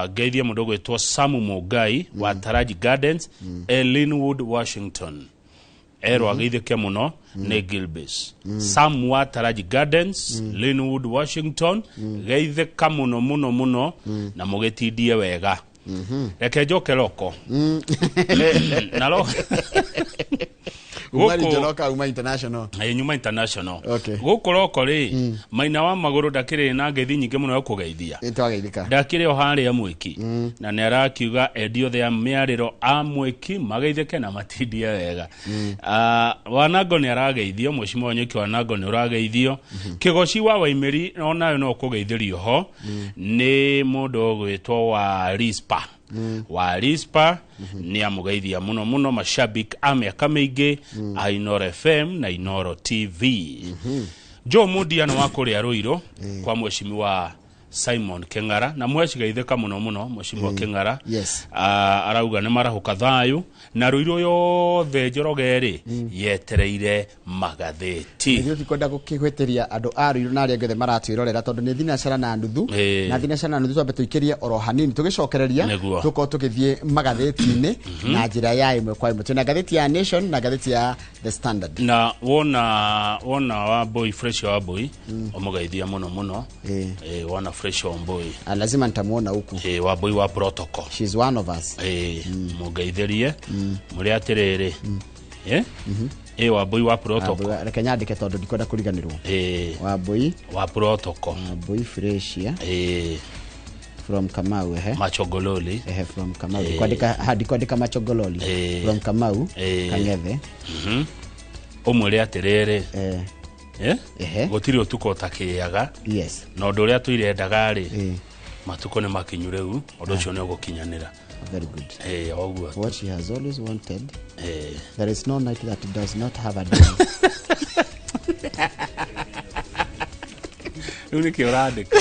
Ngeithie mũndũ ũgwĩtwo Samu Mũngai wa Taraji Gardens, Linwood, Washington. Erwo ageithĩke mũno nĩ Gilbis. Sam wa Taraji Gardens, Linwood, Washington, geithĩka mũno mũno mũno na mũgĩtindie wega. Reke njoke roko naro. Uma regional ka uma international? Ĩ, nyuma international. Okay. Gũkũ roko rĩ, maina wa magũrũ ndakĩrĩ na ngeithi nyingĩ mũno ya kũgeithia. Ĩ, twageithĩka. Ndakĩrĩ o harĩa mwĩki na nĩ arakiuga endi othe a mĩarĩro a mwĩki mageithĩke na matindie wega. Wanango nĩ arageithio, mwĩcimo wa nyũki wanango nĩ ũrageithio. Kĩgoci wa Waimĩri onayo no kũgeithĩrio ho nĩ mũndũ ũgwĩtwo wa Rispa, wa Rispa nĩ amũgeithia mũno mũno, mashabik a mĩaka mĩingĩ a Inoro FM na Inoro TV. Joe Mundia nĩ wa kũrĩa Rũirũ kwa mweshimiwa Simon Keng'ara na mwecigeithĩka mũno mũno mweshimiwa Keng'ara. Arauga nĩ marahũka thayũ na Rũirũ yothe Njoroge rĩ yetereire magathĩti. Ithuĩ tikwenda gũkĩhwĩtĩria andũ a Ruiru na arĩa angĩ othe maratwĩrorera tondũ nĩ thinacara na nuthu. Na thinacara na nuthu twambe tũikĩrie oro hanini tũgĩcokereria. Tũkorwo tũgĩthiĩ magathĩti-inĩ na njĩra ya ĩmwe kwa ĩmwe. Twĩna ngathĩti ya Nation na ngathĩti ya The Standard. Na wona wa boy fresh wa boy ũmũgeithia mũno mũno. Wona fresh wa boy. Ah, lazima nitamuona huku. Wa boy wa protocol. She's one of us. Mũgeithĩrie mũrĩ atĩrĩrĩ, wa boy wa protocol. Reke nyandĩke tondũ ndikwenda kũriganĩrwo. Wambui. Wa protocol. Wambui fresh ya from Kamau, ehe. Machogololi. Ehe, from Kamau. Kwandĩka ha ndikwandĩka Machogololi. From Kamau. Kang'ethe. Ũmwĩre atĩrĩrĩ, Ehe. Gũtirĩ ũtukũ ũtakĩaga. Na ũndũ ũrĩa tũirendaga rĩ, matukũ nĩ makinyu rĩu ũndũ ũcio nĩ ũgũkinyanĩra. Very good. Ũguo. What she has always wanted. There is no night that does not have a day. Rĩu nĩkĩ ũrandĩka?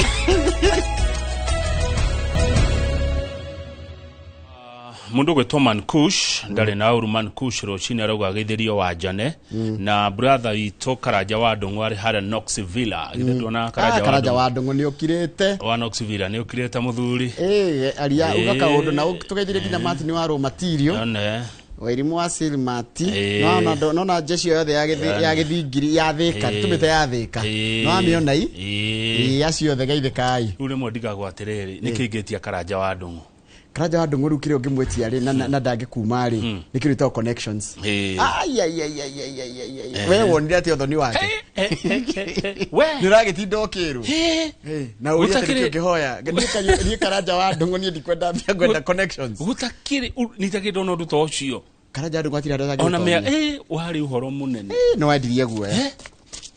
Mũndũ gwĩtwo Mankush ndarĩ na ũru. Mankush rũcinĩ arauga ageithĩrio Wanjane na brother witũ Karanja wa Ndũng'ũ arĩ harĩa Knox Villa. Githĩ nduona Karanja Ah, Karanja wa wa Ndũng'ũ nĩ ũkirĩte. Ndũng'ũ wa Knox Villa nĩ ũkirĩte mũthuri. Aria uga kaũndũ na tũgeithĩrie nginya Martin wa Rũmatirio. One. Wairimu wa Silmati. Nona nona jeshi yothe ya ya gĩthingiri ya Thĩka. Tũmĩte ya Thĩka. No amĩona i. Acio othe geithĩkai. Rĩu rĩmwe ndigagwo atĩrĩrĩ, nĩkĩ ingĩtia Karanja wa Ndũng'ũ? Karanja wa Ndũng'ũ rĩu kĩrĩa ũngĩmwĩtia rĩ na ndangĩkuma rĩ nĩ kĩndũ gĩtagwo connections. Ai, ai, ai, ai, ai, ai, ai, ai. We wonire atĩ ũthoni wake We. Nĩ ũragĩtinda ũkĩrwo na ũria atĩ nĩkĩ ũngĩhoya. Niĩ Karanja wa Ndũng'ũ niĩ ndikwenda mbia, ngwenda connections. Gũtakĩrĩ nitakĩrĩ ndona ũndũ ta ũcio. Karanja wa Ndũng'ũ atirĩ handũ ona mĩa atangĩtonya. Warĩ ũhoro mũnene. Nĩ wendirie guoya.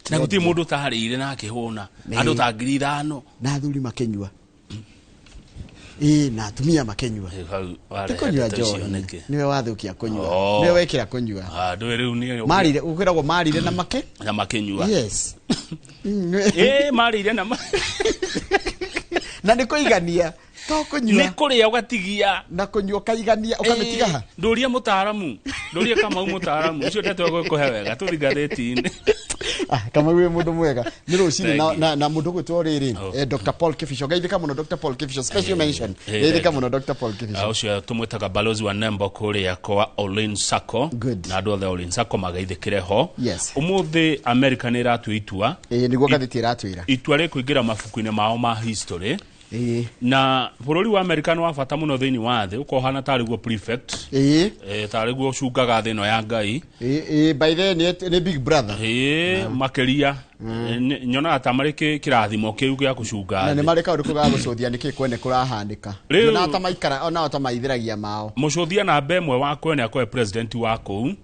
Na gũtirĩ mũndũ ũtarĩire na akĩhũna. Andũ ta 5,000. Na athuri makĩnyua, ĩĩ, na atumia makĩnyua. Hau Ti warehe kũnyua ndeto icio njohi nĩkĩ? Nĩwe wathũkia kũnyua. Oh. Nĩwe wekĩra kũnyua. Ah, ndũĩ rĩu nĩ Marire, ũkwĩragwo marire na make na makĩnyua. Yes. Marĩire na na nĩ kũigania to kũnyua. Nĩ kũrĩa ũgatigia. Na kũnyua ũkaigania ũkamĩtiga ha. Ndũrie mũtaaramu, ndũrie Kamau mũtaaramu ũcio ndeto egũkũhe wega tũthi ngathĩti-inĩ. Ah, Kamau wĩ mũndũ mwega nĩ rũcinĩ na, Thank you. na mũndũ ũgwĩtwo rĩrĩ Dr. Paul Kibicho, geithĩka mũno Dr. Paul Kibicho, special mention. Geithĩka mũno Dr. Paul Kibicho. Ũcio tũmwĩtaga balozi wa Nembo kũrĩa kwa Olin Sacco. Na andũ othe a Olin Sacco mageithĩkĩre ho. Ũmũthĩ America nĩ ĩratua itua. Nĩguo ngathĩti ĩratwĩra. Itua rĩkũingĩra mabuku-inĩ mao ma history. Na bũrũri wa America nĩ wa bata mũno thĩinĩ wa thĩ, ũkorwo ũhana tarĩ guo prefect, tarĩ guo ũcungaga thĩ ĩno ya Ngai. By the way, nĩ big brother. Makĩria. Nyonaga ta marĩ kĩrathimo kĩu gĩa kũcunga na nĩ thĩ. marĩ kaũndũ kau ga gũcũthia nĩkĩ kwene kũrahanĩka. Nyonaga ta maikara onao ta maithĩragia mao. Mũcũthia namba ĩmwe wa kwene akorwe president wa kũu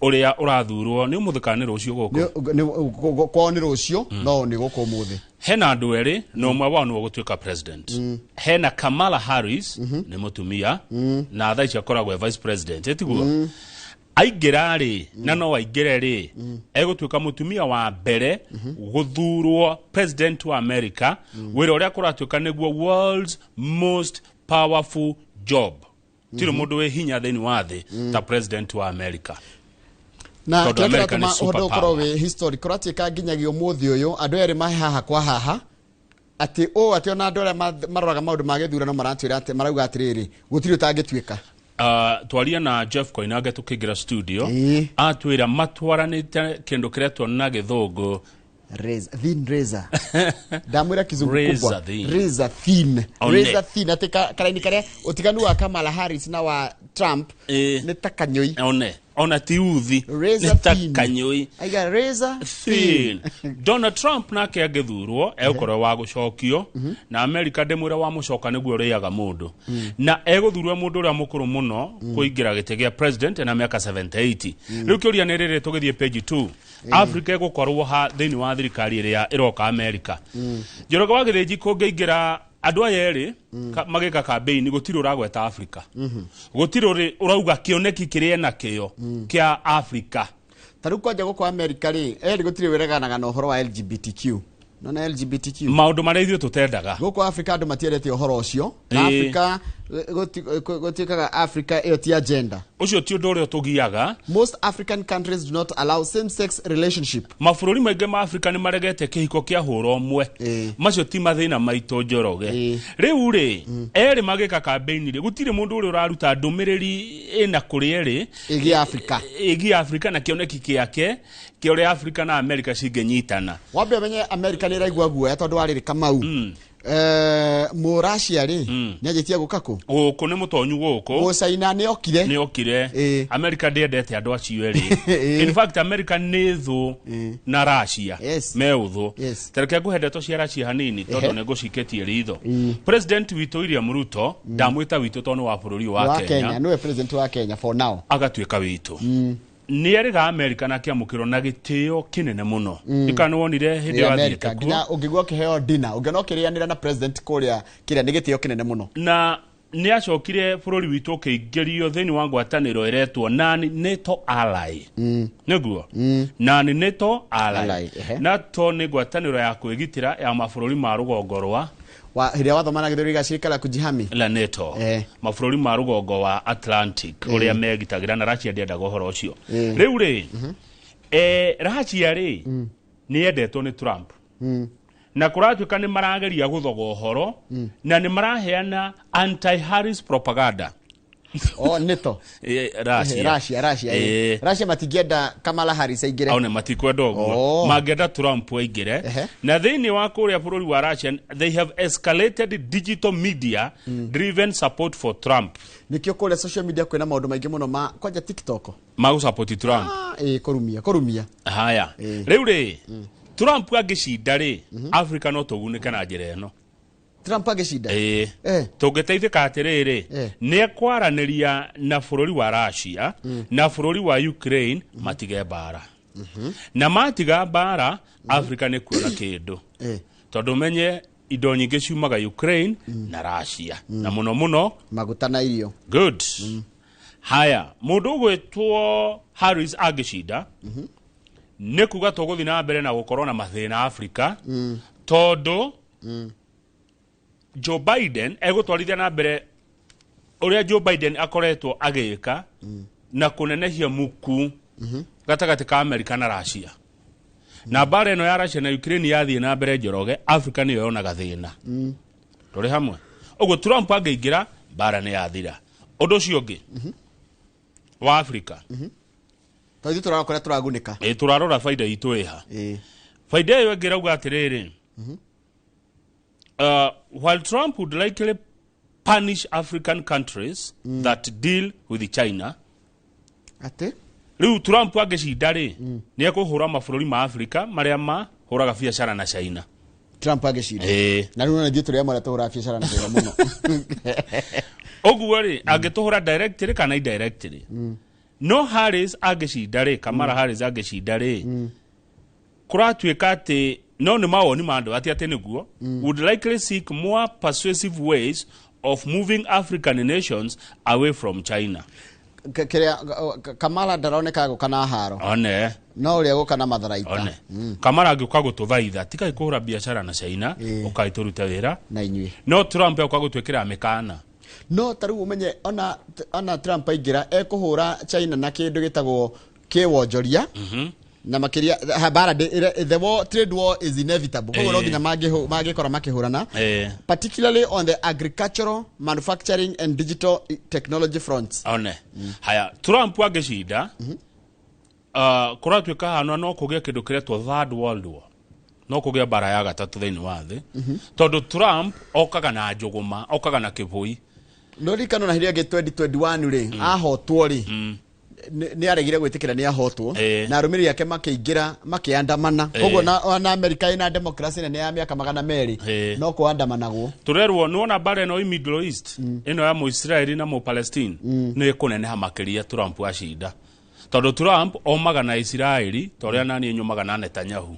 ũrĩa ũrathurwo nĩ ũmũthĩ kana nĩ rũciũ gũkũ? Kwao nĩ rũciũ, no nĩ gũkũ ũmũthĩ. Hena andũ erĩ na ũmwe wao nĩwe ũgũtuĩka president. Hena Kamala Harris, nĩ mũtumia na thaa ici akoragwo e vice president, ĩtiguo? Aingĩra rĩ, na no aingĩre rĩ, egũtuĩka mũtumia wa mbere gũthurwo president wa America, wĩra ũrĩa kũratuĩka nĩguo world's most powerful job. Tirĩ mũndũ wĩ hinya thĩinĩ wa thĩ ta president wa America. Na Tondũ kĩrĩa America nĩ kĩratũma ũhoro superpower. ũkorwo wĩ historic, kũratuĩka nginyagia ũmũthĩ ũyũ andũ erĩ mahe haha kwa haha, atĩ ũũ atĩ ona andũ arĩa maroraga maũndũ ma gĩthurano maratwĩra atĩ marauga atĩrĩrĩ, gũtirĩ ũtangĩtuĩka. Twaria na Jeff Koinange tukĩingĩra studio, atwĩra matwaranĩte kĩndũ kĩretwo na gĩthũngũ Razor, thin razor. Ndamwĩra kizungu Razor kubwa. thin. Razor thin. One. Razor thin, atĩ karaini karĩa ũtiganu wa Kamala Harris na wa Trump nĩ ta kanyũi. One ona ti uthi. Razor nĩ ta thin. kanyũi. Aiga razor thin. Donald Trump nake angĩthurwo egũkorwo wa gũcokio na America, ndĩmwĩra wa mũcoka nĩguo ũrĩaga mũndũ, na egũthurwo mũndũ ũrĩa mũkũrũ mũno kũingĩra gĩtĩ gĩa president na mĩaka 78. Rĩu kĩũria nĩ rĩrĩ, tũgĩthiĩ page 2, Africa ĩgũkorwo ha thĩinĩ wa thirikari ĩrĩa ĩroka America? Njoroge wa Gĩthĩnji, kũngĩingĩra andũ aya erĩ magĩka campaign, gũtirĩ ũragweta Africa, gũtirĩ ũrauga kĩoneki kĩrĩa enakĩo kĩa Africa. Ta rĩu kwanja gũkũ America rĩ, erĩ gũtirĩ wĩreganaga na ũhoro wa LGBTQ. Nona LGBTQ maũndũ marĩa ithuĩ tũtendaga. Gũkũ Africa andũ matiendete ũhoro ũcio, na Africa gũtuĩkaga Africa ĩyo ti agenda. Ũcio ti ũndũ ũrĩa ũtũgiaga. Most African countries do not allow same sex relationship. Mabũrũri maingĩ ma Afrika nĩ maregete kĩhiko kĩa hũra ũmwe. Macio ti mathĩna maitũ, Njoroge. Rĩu rĩ, erĩ magĩka campaign rĩ, gũtirĩ mũndũ ũrĩa ũraruta ndũmĩrĩri ĩna kũrĩ erĩ ĩgiĩ Africa, ĩgiĩ Afrika na kĩoneki kĩake kĩa ũrĩa Afrika na Amerika cingĩnyitana. Wambe ũmenye America nĩ ĩraigua guoya tondũ wa rĩrĩ, Kamau, Mũracia rĩ, nĩ anjĩtie gũka kũ? Gũkũ nĩ mũtonyu gũkũ. Mũcaina nĩ okire. Nĩ okire. America ndĩendete andũ acio erĩ. In fact, America nĩ thũ na Russia, me ũthũ. Tareke ngũhe ndeto cia Russia hanini tondũ nĩ ngũcikĩtie ritho. President witũ William Ruto, ndamwĩta witũ tondũ nĩ wa bũrũri wa wa Kenya, Kenya, nĩwe president wa Kenya for now. Agatuĩka witũ, nĩ erĩga America na akĩamũkĩrwo na gĩtĩo kĩnene mũno. Ndikana nĩ wonire hĩndĩ ĩyo America athiĩte kuo. Nginya ũngĩgua ũkĩheo dinner, ũngĩona ũkĩrĩanĩra na president kũrĩa kĩrĩa, nĩ gĩtĩo kĩnene mũno. Na nĩ acokire bũrũri witũ ũkĩingĩrio thĩinĩ wa ngwatanĩro ĩretwo non NATO ally. Nĩguo non NATO ally. Ally, ehe. NATO nĩ ngwatanĩro ya kwĩgitĩra ya mabũrũri ma rũgongo rwa wa hĩndĩ ĩrĩa wathoma na gĩthũri gĩa shirika la kujihami la NATO, mabũrũri ma rũgongo wa Atlantic, ũrĩa megitagĩra, na Russia ndĩendaga ũhoro ũcio. Rĩu rĩ, Russia rĩ, nĩ yendetwo nĩ Trump, na kũratuĩka nĩ marageria gũthoga ũhoro na nĩ maraheana anti-Harris propaganda. Oh, NATO. Russia. Russia, Russia. Russia matingĩenda Kamala Harris aingĩre. Au nĩ matikwenda ũguo. Oh. Mangĩenda Trump aingĩre. Na thĩinĩ wa kũrĩa bũrũri wa Russia, they have escalated digital media driven support for Trump. Nĩkĩo kũrĩa social media kwĩna maũndũ maingĩ mũno ma kwanja TikTok. Magũsupport Trump. Ah, kũrumia kũrumia. Haya, rĩu rĩ, Trump angĩcinda rĩ, Africa no tũgunĩke na njĩra ĩno. Trump angĩcinda? Ĩĩ, tũngĩteithĩka atĩrĩrĩ, nĩ ekwaranĩria na bũrũri wa Russia na bũrũri wa Ukraine matige mbara, na matiga mbara, Africa nĩ kuona kĩndũ, tondũ menye indo nyingĩ ciumaga Ukraine na Russia, na mũno mũno maguta na irio. Good. Haya, mũndũ ũgwĩtwo Harris angĩcinda, nĩ kuga tũgũthiĩ na mbere na gũkorwo na mathĩna Africa, tondũ Joe Biden egũtwarithia na mbere ũrĩa Joe Biden akoretwo agĩka na kũnenehia muku gatagatĩ ka Amerika na Russia. Na mbara ĩno ya Russia na Ukraine yathiĩ na mbere, Njoroge, Africa nĩyo yonaga thĩna. Tũrĩ hamwe ũguo? Trump angĩingĩra, mbara nĩ yathira. Ũndũ ũcio ũngĩ wa Africa, Tondũ ithuĩ tũrarora kũrĩa tũragunĩka. Ĩ, tũrarora baida itũ ĩha. Baida ĩyo ĩngĩ ĩrauga atĩrĩrĩ, while Trump would likely punish African countries that deal with China. Atĩ Rĩu Trump angĩcinda rĩ, nĩ ekũhũra mabũrũri ma Africa marĩa mahũraga biacara na China. Trump angĩcinda? Ĩĩ. Na rĩu nona ithuĩ tũrĩ amwe arĩa tũhũraga biacara na China mũno. Ũguo rĩ, angĩtũhũra directly kana indirectly. No Harris angĩcinda rĩ, Kamala Harris angĩcinda rĩ, kũratuĩka atĩ no nĩ mawoni ma andũ atĩ nĩguo would likely seek more persuasive ways of moving African nations away from China. Kĩrĩa Kamala ndaroneka gũka na haro. One. No ũrĩa gũka na matharaita. One. Kamala angĩũka gũtũthaitha tigai kũhũra biacara na China, ũkai tũrute wĩra na inyuĩ. No Trump oka gũtwĩkĩra mĩkana. No ta rĩu ũmenye ona Trump aingĩra ekũhũra China na kĩndũ gĩtagwo kĩwonjoria. Na makĩria bara the war, trade war is inevitable. Koguo no nginya mangĩkora makĩhũrana, particularly on the agricultural, manufacturing and digital technology fronts. One. Haya, Trump angĩcinda, kũratuĩka hana no kũgĩe kĩndũ kĩretwo Third World War, no kũgĩa mbara ya gatatũ thĩinĩ wa thĩ, tondũ Trump okaga na njũgũma, okaga na kĩbũi. No ririkano na hĩndĩ ĩngĩ 2021 rĩ, ahotwo rĩ, nĩ aregire gwĩtĩkĩra nĩ ahotwo, na arũmĩrĩri ake makĩingĩra makĩandamana. Koguo na America ĩna democracy nene ya mĩaka 200, no kũandamanagwo. Tũrerwo nĩwona mbara ĩno i Middle East, ĩno ya Mũisraeli na Mũpalestine, nĩ ĩkũneneha makĩria Trump acinda, tondũ Trump omaga na Isiraeli ta ũrĩa naniĩ nyumaga na Netanyahu.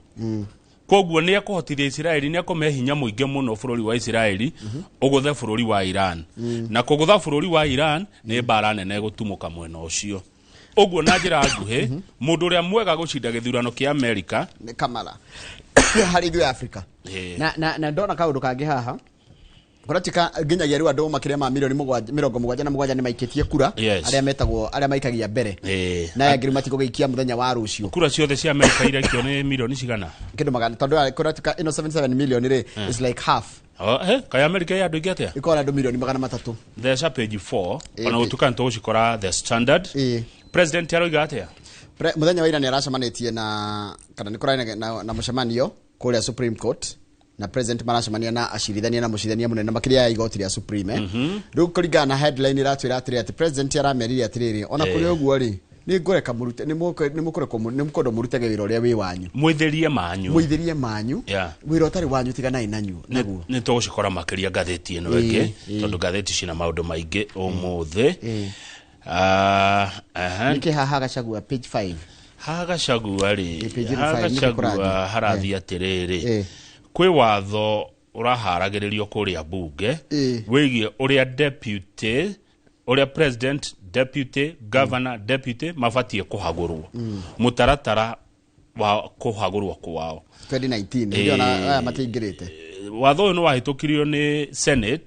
Koguo nĩ ekũhotithia Isiraeli, nĩ ekũmĩhe hinya mũingĩ mũno bũrũri wa Isiraeli ũgũthe bũrũri wa Iran, na kũgũtha bũrũri wa Iran nĩ mbara nene ĩgũtumũka mwena ũcio. Ũguo na njĩra nguhĩ, mũndũ ũrĩa mwega gũcinda gĩthurano kĩa Amerika nĩ Kamala harĩ ithuĩ Africa. Na ndona kaũndũ kangĩ haha kũratika nginyagia rĩu andũ makĩria ma milioni 77 nĩ maikĩtie kura, arĩa metagwo arĩa maikagia mbere, na aya ngiri matigũgĩikia mũthenya wa rũciũ. Kura ciothe cia Amerika iraikio nĩ milioni cigana? Kĩndũ magana, tondũ kũratuĩka ĩno 77 million rĩ, is like half. Oh, kaĩ Amerika ĩ andũ aingĩ atĩa? Ĩkorwo na andũ milioni 300. Theca page 4, ona gũtuĩka nĩ tũgũcikora The Standard. President aroiga atĩa? Mũthenya wa ira nĩ aracemanĩtie na kana nĩ kũrarĩ na mũcemanio kũrĩa Supreme Court, na president maracemania na acirithania na mũcirithania mũnene makĩria ya igoti rĩa Supreme. Rĩu kũringana na headline iratwĩra atĩrĩ, atĩ president aramerire atĩrĩrĩ, ona kũrĩ ũguo rĩ, nĩ ngũreka mũrute, nĩ mũkũrekwo, nĩ mũkwendwo mũrutage wĩra ũrĩa wĩ wanyu. Mwĩthĩrie manyu. Mũithĩrie manyu. Wĩra ũtarĩ wanyu tiganai nanyu naguo. Nĩ tũgũcikora makĩria ngathĩti ĩno ĩngĩ, tondũ ngathĩti cina maũndũ maingĩ ũmũthĩ. Nĩkĩ haha Gachagua page 5? Haha Gachagua rĩ, Page haha 5 nĩkĩ Gachagua kũrathiĩ? harathiĩ atĩrĩrĩ, kwĩ watho ũraharagĩrĩrio kũrĩa bunge wĩgiĩ ũrĩa deputy, ũrĩa president, deputy governor, deputy mabatiĩ kũhagũrwo, mũtaratara wa kũhagũrwo kwao. 2019 hĩndĩ ĩyo na aya matiaingĩrĩte. Watho ũyũ nĩ wahĩtũkirio nĩ Senate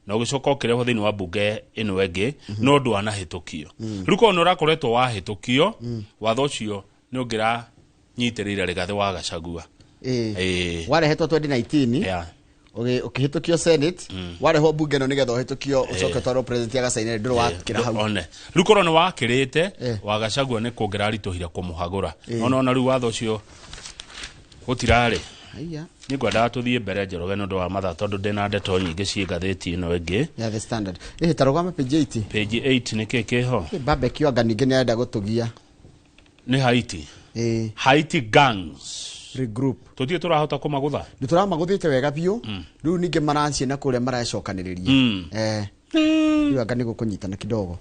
na ũgĩcoka ũkĩrehwo thĩinĩ wa bunge ĩno ĩngĩ, no ndwanahĩtũkio. Rĩu korwo nĩ ũrakoretwo wahĩtũkio, watho ũcio nĩ ũngĩranyitĩrĩire Rigathĩ wa Gachagua. Warehetwo 2019, ũkĩhĩtũkio Senate, warehwo bunge ĩno nĩgetha ũhĩtũkio, ũcoke ũtwarwo president agacaine, ndũrĩ wakĩra hau. One rĩu korwo nĩ wakĩrĩte wa Gachagua, nĩ kũngĩraritũhire kũmũhagũra. No nona rĩu watho ũcio gũtirarĩ. Haiya. Nĩ ngwendaga tũthiĩ mbere, Njoroge, nĩ ũndũ wa mathaa, tondũ ndĩna ndeto nyingĩ ciĩ ngathĩti ĩno ĩngĩ. Ya The Standard. Ta rũgama page 8. Page 8 nĩ kĩ kĩho? Barbecue anga ningĩ nĩ arenda gũtũgia. Nĩ Haiti. Haiti gangs regroup. Tũtirĩ tũrahota kũmagũtha. Nĩ tũramagũthĩte wega biũ. Rĩu ningĩ maraciĩ na kũrĩa maracokanĩrĩria. Rĩu anga nĩ gũkũnyitana kidogo.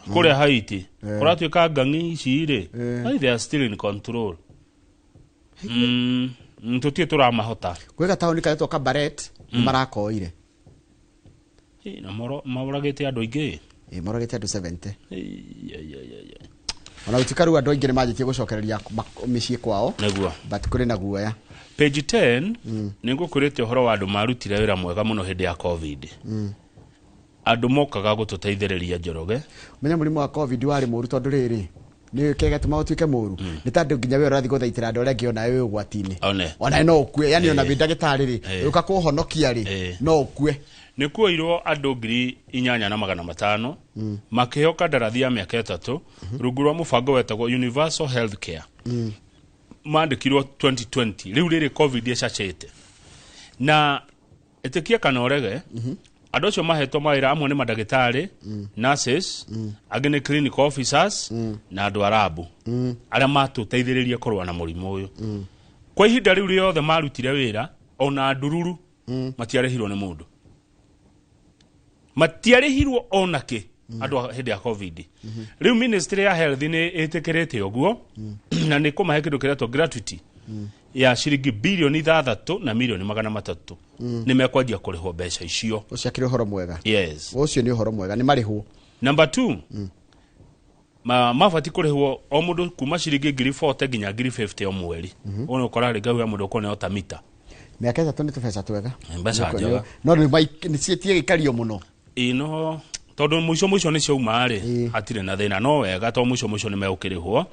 Kũrĩa Haiti kũratuĩka ngangi ici rĩ, they are still in control. Tũtirĩ tũramahota. Gwĩ gataũni karetwo Kabaret, nĩ marakoire. Na moragĩte andũ aingĩ. Moragĩte andũ 70. Ai, ai, ai, ai, ai. Ona gũtuĩka rĩu andũ aingĩ nĩ manjĩtie gũcokereria mĩciĩ kwao, Nĩguo. but kũrĩ na guoya. Page 10 nĩ ngũkwĩrĩte ũhoro wa andũ marutire wĩra mwega mũno hĩndĩ ya COVID, andũ mokaga gũtũteithĩrĩria, Njoroge. Menya mũrimũ wa COVID warĩ mũru, tondũ rĩrĩ nĩ kĩgatũma ũtuĩke mũru nĩ tondũ nginya we ũrathiĩ gũthaitĩra andũ arĩa angĩ, onawe wĩ ũgwati-inĩ. One. Onawe no ũkue, yani ona wĩ ndagĩtarĩ rĩ, ũka kũhonokia rĩ, no ũkue. Nĩ kuoirwo andũ 8,500 makĩheo kandarathi ya mĩaka 3 rungu rwa mũbango wetagwo Universal Health Care. Mandĩkirwo 2020, rĩu rĩrĩ COVID ĩcacĩte. Na ĩtĩkia kana ũrege, andũ acio mahetwo mawĩra, amwe nĩ mandagĩtarĩ, nurses, angĩ nĩ clinical officers, na andũ arabu arĩa matũteithĩrĩrie kũrũa na mũrimũ ũyũ. Kwa ihinda rĩu rĩothe marutire wĩra, ona ndururu matiarĩhirwo nĩ mũndũ, matiarĩhirwo ona kĩ andũ a hĩndĩ ya COVID. Rĩu ministry ya health nĩ ĩtĩkĩrĩte ũguo na nĩ kũmahe kĩndũ kĩretwo gratuity ya ciringi bilioni 6 na milioni 300. Nĩ mekwanjia kũrĩhwo mbeca icio. Ũcio akĩrĩ ũhoro mwega. Yes. Ũcio nĩ ũhoro mwega, nĩ marĩhwo. Number 2, mabati kũrĩhwo o mũndũ kuma ciringi 40,000 nginya 50,000 o mweri. Ũguo nĩ ũkora rĩngĩ he mũndũ ũkũneo ta mita. Mĩaka 3 nĩ tũbeca twega. Mbeca njega. No nĩ ciĩtie gĩkario mũno. Ĩno tondũ mũico mũico nĩ ciauma rĩ, hatirĩ na thĩna, no wega tondũ mũico mũico nĩ megũkĩrĩhwo.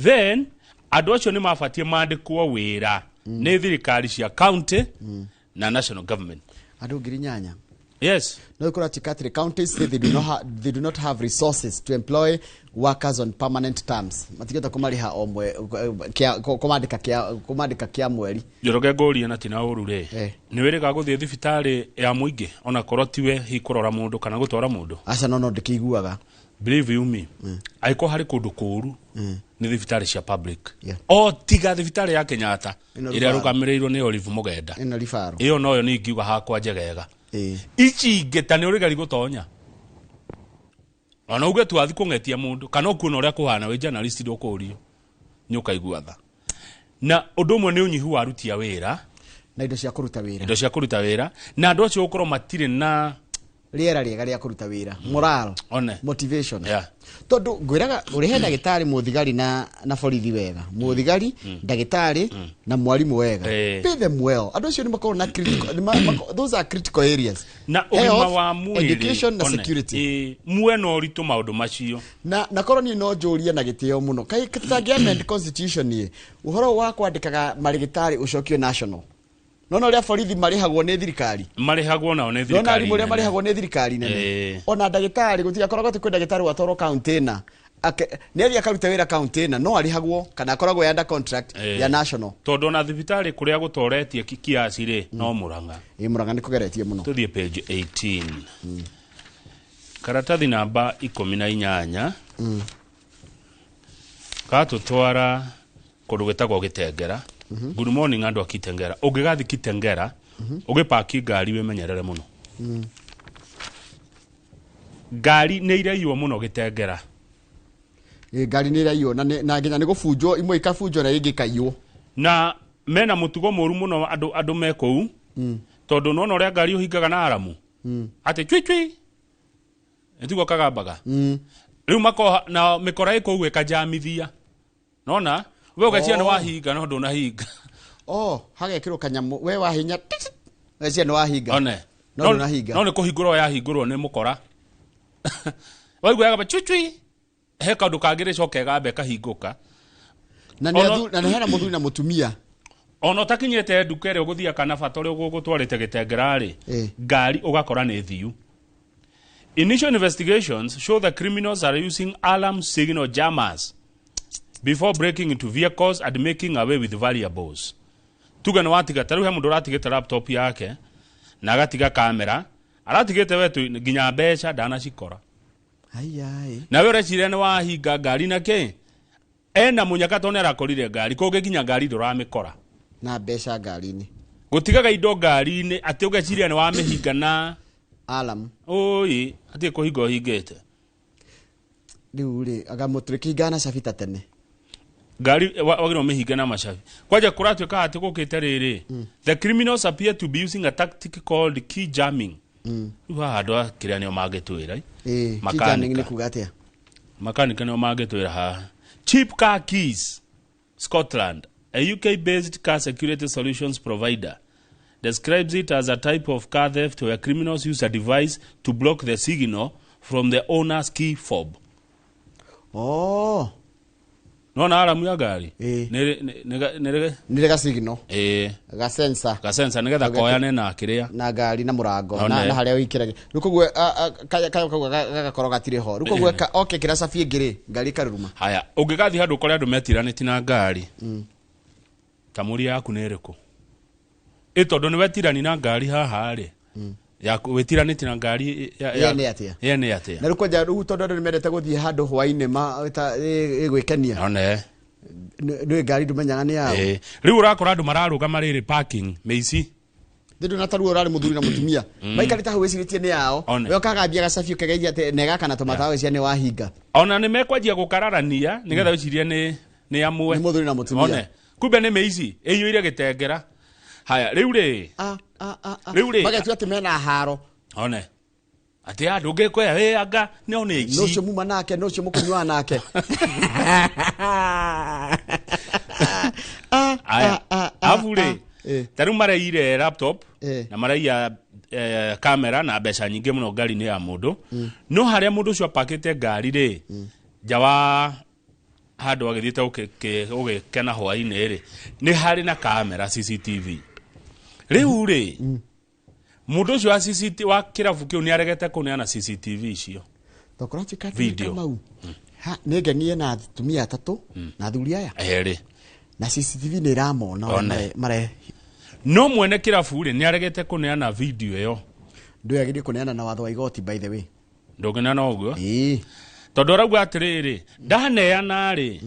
Then andũ acio nĩ mabatiĩ mandĩkwo wĩra nĩ thirikari cia county na national government. Andũ 8,000. Yes. No ikora tikatri counties say they do not have resources to employ workers on permanent terms. Matigeta kumariha omwe kia kumandika kia mweri. Njoroge ngũrie na tina ũru rĩ. Nĩ wĩrĩga gũthiĩ thibitarĩ ya mũingĩ ona korwo tiwe hi kũrora mũndũ kana gũtwara mũndũ. Aca no ndĩkĩiguaga. Believe you me. Angĩkorwo harĩ kũndũ kũũru nĩ thibitarĩ cia public. O tiga thibitarĩ ya Kenyatta ĩrĩa rũgamĩrĩirwo nĩ Olive Mũgenda. Ĩno ribaro. Ĩyo noyo nĩ ingiuga hakwa njegega. Ici ingĩ ta nĩ ũrĩgari gũtonya. Ona uge twathi kũng'etia mũndũ kana ũkuona ũrĩa kũhana wĩ journalist ndũkũrio nĩ ũkaigua tha. Na ũndũ ũmwe nĩ ũnyihu wa aruti a wĩra na indo cia kũruta wĩra. Indo cia kũruta wĩra na andũ acio gũkorwo matirĩ na rĩera rĩega rĩa kũruta wĩra, morale, one motivation. Tondũ ngwĩraga ũrĩhe ndagĩtarĩ mũthigari na borithi wega, mũthigari, ndagĩtarĩ na mwarimũ wega. Pay them well. Andũ acio nĩ makoragwo na critical, those are critical areas. Na ũgima wa mwĩrĩ, education na security. Muena ũritũ maũndũ macio. Na korwo niĩ no njũrie na gĩtĩo mũno, kaĩ tũtangĩ amend constitution ĩ, ũhoro wa kwandĩkaga marĩgĩtarĩ ũcokio national. No no ũrĩa borithi marĩhagwo nĩ thirikari. Marĩhagwo nao nĩ thirikari. No arimũ ũrĩa marĩhagwo nĩ thirikari nene. Ona ndagĩtarĩ gũtigakoragwo atĩ kwĩ ndagĩtarĩ watwarwo county na nĩ athiĩ akaruta wĩra county na no arĩhagwo kana akoragwo under contract ya national. Tondũ ona thibitarĩ kũrĩa gũtoretie kiasi rĩ no Murang'a. Ĩ Murang'a nĩ kũgeretie mũno. Tũthiĩ page 18. Karatathi namba 18. Gatũtwara kũndũ gwĩtagwo Gĩtengera. Good morning andũ a Kitengera. Ũngĩgathiĩ Kitengera, ũgĩpaki ngari wĩmenyerere mũno. Ngari nĩ iraiywo mũno Gĩtengera. Ngari nĩ iraiywo na nginya nĩ gũbunjwo, imwe ikabunjwo na ĩngĩ ĩkaiywo. Na mena mũtugo mũru mũno andũ me kũu, tondũ nĩwona ũrĩa ngari ũhingaga na aramu. Atĩ cwi cwi. Nĩtiguo kagambaga. Rĩu makoha na mĩkora ĩ kũu ĩkajamithia. Nona? We ũgeciria nĩ wahinga no ndũnahinga. Oh, hagekĩrwo kanyamũ we wahinya weciria nĩ wahinga. One. No ndũnahinga. No nĩ kũhingũrwo yahingũrwo nĩ mũkora. Waigua yagamba cwi cwi. He kaũndũ kangĩ rĩcoke gambe kahingũka. Na nĩ hena mũthuri na mũtumia. Ona ũtakinyĩte nduka ĩrĩa ũgũthiaga kana bata ũrĩa ũgũtwarĩte Gĩtengera rĩ, ngari ũgakora nĩ thiu. Initial investigations show that criminals are using alarm signal jammers before breaking into vehicles and making away with valuables. Tuge nĩ watiga ta rĩu he mũndũ ũratigĩte laptop yake na agatiga kamera, aratigĩte we tu nginya mbeca ndanacikora. Ai. Na we ũreciria nĩ wahinga ngari na kĩ? Ena mũnyaka tondũ nĩarakorire ngari, kũngĩ nginya ngari ndũramĩkora. Na mbeca ngari-inĩ. Gũtigaga indo ngari-inĩ atĩ ũgeciria nĩ wamĩhinga na alarm. Oi, atĩ kũhinga ũhingĩte. Rĩu rĩ, anga mũtũrĩkĩhingaga na cabi ta tene. Ngari wagĩrĩirwo mĩhinge na macabi. Kwanja kũratuĩka atĩ gũkĩte rĩrĩ, the criminals appear to be using a tactic called key jamming. Rĩu haha andũ a kĩrĩa nĩo mangĩtwĩra. Key jamming nĩ kuga atĩa? Makanika nĩo mangĩtwĩra haha. Cheap Car Keys Scotland, a UK-based car security solutions provider, describes it as a type of car theft where criminals use a device to block the signal from the owner's key fob. Oh. Nona aramu ya ngari nĩ ga signal. Ga sensor. Ga sensor nĩgetha koyane na kĩrĩa na ngari na mũrango na harĩa ũikĩragia. Rĩu koguo kaya koguo gagakorwo gatirĩ ho. Rĩu koguo oke kĩra cabi ĩngĩ rĩ, ngari ĩkaruruma. Haya, ũngĩgathiĩ handũ ũkore andũ metiranĩtie na ngari, ta mũria yaku nĩ ĩrĩkũ? Ĩ tondũ nĩ wetirani na ngari haha rĩ, yaku wĩtiranĩtie na ngari yene atĩa? Yene atĩa? Na rĩu kwanja rĩu tondũ andũ nĩmendete gũthiĩ handũ hwaĩ-inĩ ĩgwĩkenia. One. Nĩ ngari ndũmenyaga nĩ yao. Rĩu ũrakora andũ mararũgama rĩrĩ parking mĩici. Ndĩ na taruo ũrarĩ mũthuri na mũtumia. Maikarĩte hau wĩcirĩtie nĩ yao. We ũkagambia gacabi ũkegeithia atĩ nĩgakana tũmatawa wĩciria nĩ wahinga. Ona nĩ mekwanjia gũkararania nĩgetha wĩcirie nĩ amwe. Nĩ mũthuri na mũtumia. One. Kumbe nĩ mĩici ĩiyũire Gĩtengera. Haya, rĩu rĩ. Rĩu rĩ. Magetua atĩ mena haro. One. Atĩ andũ ngĩkwea ĩ anga no nĩ No ici. ũcio muma nake, no ũcio mũkũnyuaga nake. Aya, abu rĩ, Eh. ta rĩu mareire laptop Eh. na maraiya kamera na mbeca nyingĩ mũno ngari-inĩ ya mũndũ. No harĩa mũndũ ũcio apakĩte ngari rĩ, nja wa handũ agĩthiĩte gũgĩkena hwaĩ-inĩ rĩ, nĩ harĩ na kamera CCTV. Rĩu rĩ, mũndũ ũcio wa CCTV wa kĩrabu kĩu nĩ aregete kũneana CCTV icio. Tokora Video. Kamau. Ha, nĩ ngenie na atumia atatũ na athuri aya. Erĩ. Na CCTV nĩ ĩramona ũrĩa One. mare No mwene kĩrabu rĩ, nĩ aregete kũneana video ĩyo. Ndũyagĩrĩire kũneana na watho wa igoti, by the way. Ndũngĩneana ũguo? Ĩĩ. Tondũ arauga atĩrĩrĩ, ndaneana rĩ,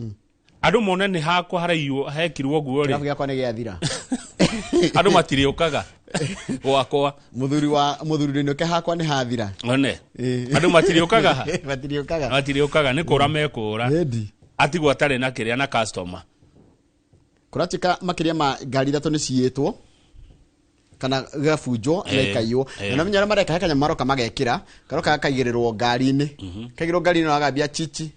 andũ mone nĩ hakwa haraiywo hekirwo ũguo Kĩrabu rĩ, gĩakwa nĩ gĩathira. Andũ matirĩũkaga gwakwa. Mũthuri wa mũthuri ndũinũke hakwa nĩ hathira. One. Ĩĩ. Andũ matirĩũkaga ha? Matirĩũkaga. Matirĩũkaga nĩ kũra mekũra. Ĩndi. Atigwo atarĩ na kĩrĩa na customer. Kũratuĩka makĩria ma ngari ithatũ nĩ ciyĩtwo kana gabunjwo na ikaiywo. Na menya arĩa mareka he kanyamũ maroka magekĩra karoka gakaigĩrĩrwo ngari-inĩ, kaigĩrĩrwo ngari-inĩ na gagambia chichi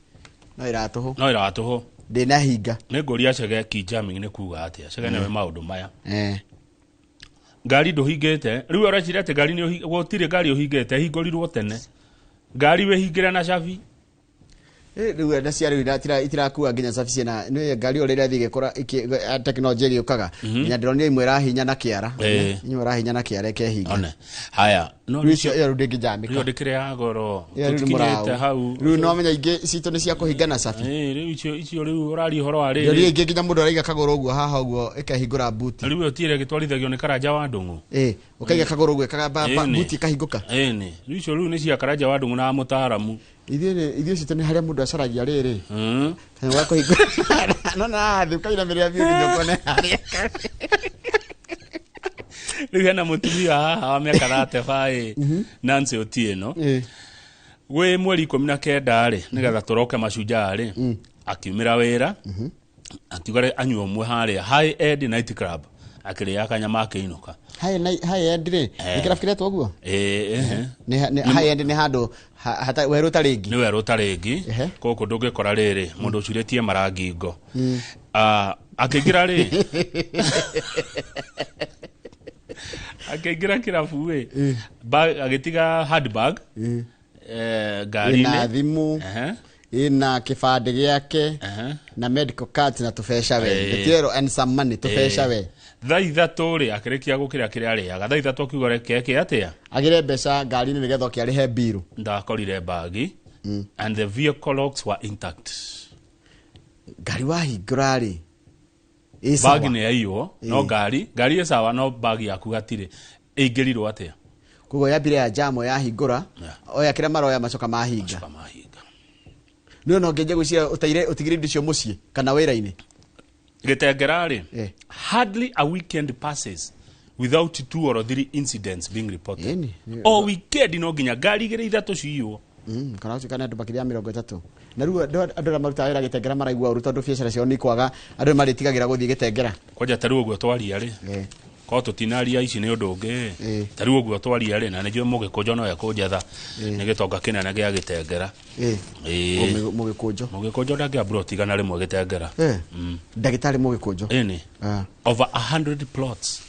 no ĩratũhũ. No ĩratũhũ. Ndĩnahinga. Nĩ ngũria Chege key jamming nĩ kuga atĩa. Chege nĩwe maũndũ maya. Eh. Ngari ndũhingĩte rĩu, ũreciria atĩ ngari gũtirĩ ngari ũhingĩte, ĩhingũrirwo tene, ngari wĩhingĩre na cabi. Rĩu enda cia rĩu itirakua nginya cabi ciĩna nĩ ngari ũrĩa ĩrathiĩ ĩgĩkũra tekinoronjĩ ĩgĩũkaga, nginya ndĩronire imwe ĩrahinya na kĩara. Imwe ĩrahinya na kĩara ĩkehinga. One haya no Rĩu icio ĩyo rĩu ndĩngĩnjamĩka. Rĩu ndĩkĩrĩ ya goro. Ĩyo rĩu nĩ tũtikinyĩte mũraũ. Hau. Rĩu no menya ingĩ citũ nĩ cia kũhinga na cabi. Rĩu icio rĩu ũraria ũhoro wa Ndĩronire rĩrĩ. ingĩ nginya mũndũ araiga kagũrũ ũguo haha ũguo ĩkahingũra buti. Rĩu ĩyo ti ĩrĩa ĩgĩtwarithagio nĩ Karanja wa Ndũng'ũ? Ĩ, ũkaiga kagũrũ ũguo ĩkagamba Ĩni. buti ĩkahingũka. Ĩni, rĩu icio rĩu nĩ cia Karanja wa Ndũng'ũ na mũtaaramu. Ithuĩ citũ nĩ harĩa mũndũ acaragia rĩrĩ kanyamũ ga kũhingũra no na thĩ ũkainamĩrĩra biũ nginya ũkone harĩa. Rĩu hena mũtumia haha wa mĩaka 35, Nancy Otieno. Gwĩ mweri 19 rĩ, nĩgetha tũroke Mashujaa rĩ, akiumĩra wĩra akiuga rĩ anyue ũmwe harĩa High End Night Club, akĩrĩa kanyama akĩinũka. High end rĩ, nĩ kĩrabu kĩretwo ũguo? Ĩĩ, ehe. Nĩ high end nĩ handũ werũ ta rĩngĩ. Nĩ werũ ta rĩngĩ gũkũ ndũngĩkora rĩrĩ mũndũ ũcurĩtie marangingo. Ah, akĩingĩra rĩ, akĩingĩra kĩrabu rĩ, agĩtiga handbag Ĩna ngari-inĩ. Thimũ ĩna kĩbandĩ gĩake na medical cards na tũbeca we. Ndĩtierwo and some money, tũbeca we. Thaa 3 rĩ, akĩrĩkia gũkĩrĩa kĩrĩa arĩaga thaa 3, akiuga reke eke atĩa? Agĩre mbeca ngari-inĩ nĩgetha oke arĩhe mbiru. Ndakorire bagi and the vehicle locks were intact. Ngari wahingũra rĩ, ĩ sawa. Bagi nĩ yaiywo no ngari ĩ sawa, no bagi yaku hatirĩ, ĩingĩrirwo atĩa? Koguo yambire ya jamo yahingũra, oya kĩrĩa maroya, macoka mahinga. Nĩ no ngĩnje gwĩciria ũteire ũtigire indo icio mũciĩ kana wĩra-inĩ. Gĩtengera rĩ, hardly a weekend passes without two or three incidents being reported. O weekend no nginya ngari igĩrĩ ithatũ ciywo. Kana ũcio kana andũ makĩria ya 30, na rĩu andũ arĩa marutaga wĩra Gĩtengera maraigua ũru tondũ biacara ciao nĩ ikwaga, andũ nĩ marĩtigagĩra gũthiĩ Gĩtengera. Kwanja ta rĩu ũguo twaria rĩ, korwo tũtinaria ici nĩ ũndũ ũngĩ, ta rĩu ũguo twaria rĩ, na nĩnjũĩ Mũgĩkũnjo no ekũnjetha, nĩ gĩtonga kĩnene gĩa Gĩtengera. Ĩĩ. Mũgĩkũnjo. Mũgĩkũnjo ndangĩambura ũtigana rĩmwe Gĩtengera. Ndagĩtarĩ Mũgĩkũnjo. Ĩni. Over 100 plots.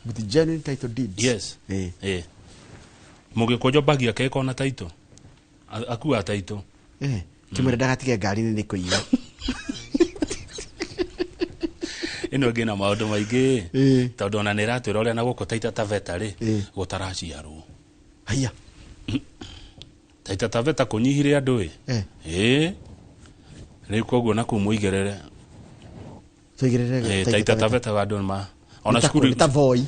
With genuine title deeds. Yes. Ĩĩ. Mũgĩkũnjo bagi yake ĩkorwo na title. Akua title. Kĩmwĩre ndagatige ngari-inĩ nĩ kũiywo. Ĩno ĩngĩ na maũndũ maingĩ tondũ ona nĩ ĩratwĩra ũrĩa na gũkũ Taita Taveta rĩ gũtaraciarwo. Haiya. Taita Taveta kũnyihire andũ ĩ. Ĩĩ, rĩu koguo na kũu mũigĩrĩre. Tũigĩrĩre. Ĩĩ, Taita Taveta andũ ma ona Nĩ ta cukuru nĩ ta Voi.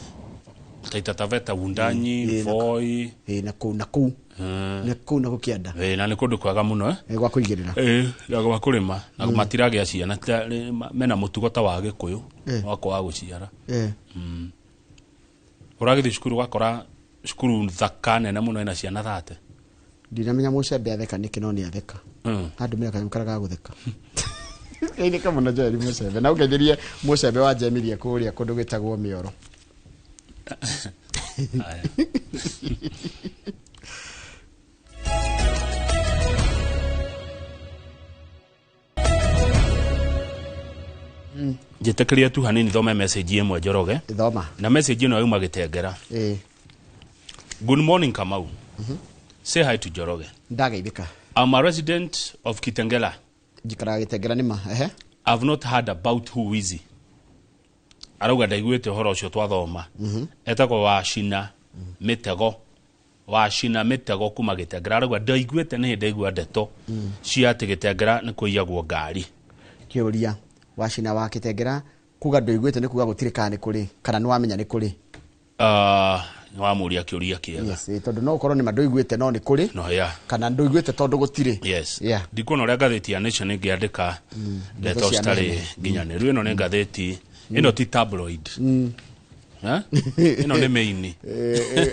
Taita Taveta, Wundanyi, Voi. Ĩĩ, na kũu na kũu na kũu na gũkĩanda. Ĩĩ, na nĩ kũndũ kwega mũno. Gwa kũigĩrĩra. Ĩĩ, na gwa kũrĩma na matiragĩa ciana mena mũtugo ta wa Gĩkũyũ wa kwaga gũciara. Ũragĩthiĩ cukuru ũgakora cukuru thaka nene mũno ĩna ciana 30. Ndinamenya mũcembe atheka nĩkĩ, no nĩ atheka. Andũmĩra kanyamũ karĩa ga gũtheka. Geithĩka mũno Joel Mũcembe na ũngeithĩrie mũcembe wa Jemirie kũrĩa kũndũ gwĩtagwo Mĩoro. Aya. Njĩtĩkĩrie tu hanini thome message ĩmwe, Njoroge. Thoma. Na message ĩno yauma Gĩtengera. Good morning, Kamau. Say hi to Njoroge. Ndageithĩka. I'm a resident of Kitengela. Njikaraga Gĩtengera nĩma ehe. I've not heard about who is he. Arauga ndaiguĩte ũhoro ũcio twathoma. Etagwo Wacina Mĩtego, Wacina Mĩtego kuma Gĩtengera. Arauga ndaiguĩte, nĩ hĩndĩ ndaigua ndeto cia atĩ Gĩtengera nĩ kũiyagwo ngari. Kĩũria, Wacina wa Gĩtengera kuga ndũiguĩte nĩ kuga gũtirĩ kana nĩ kũrĩ, kana nĩ wamenya nĩ kũrĩ? Nĩ wamũria kĩũria kĩega. Yes, tondũ no ũkorwo nĩ ma ndũiguĩte no nĩ kũrĩ. No yeah. Kana ndũiguĩte tondũ gũtirĩ. Yes. Yeah. Ndikuona ũrĩa ngathĩti ya Nation ĩngĩandĩka ndeto Ndeto cia citarĩ mene. nginyanĩru. Ĩno nĩ ngathĩti, ĩno ti tabloid. Eh? Ĩno nĩ main,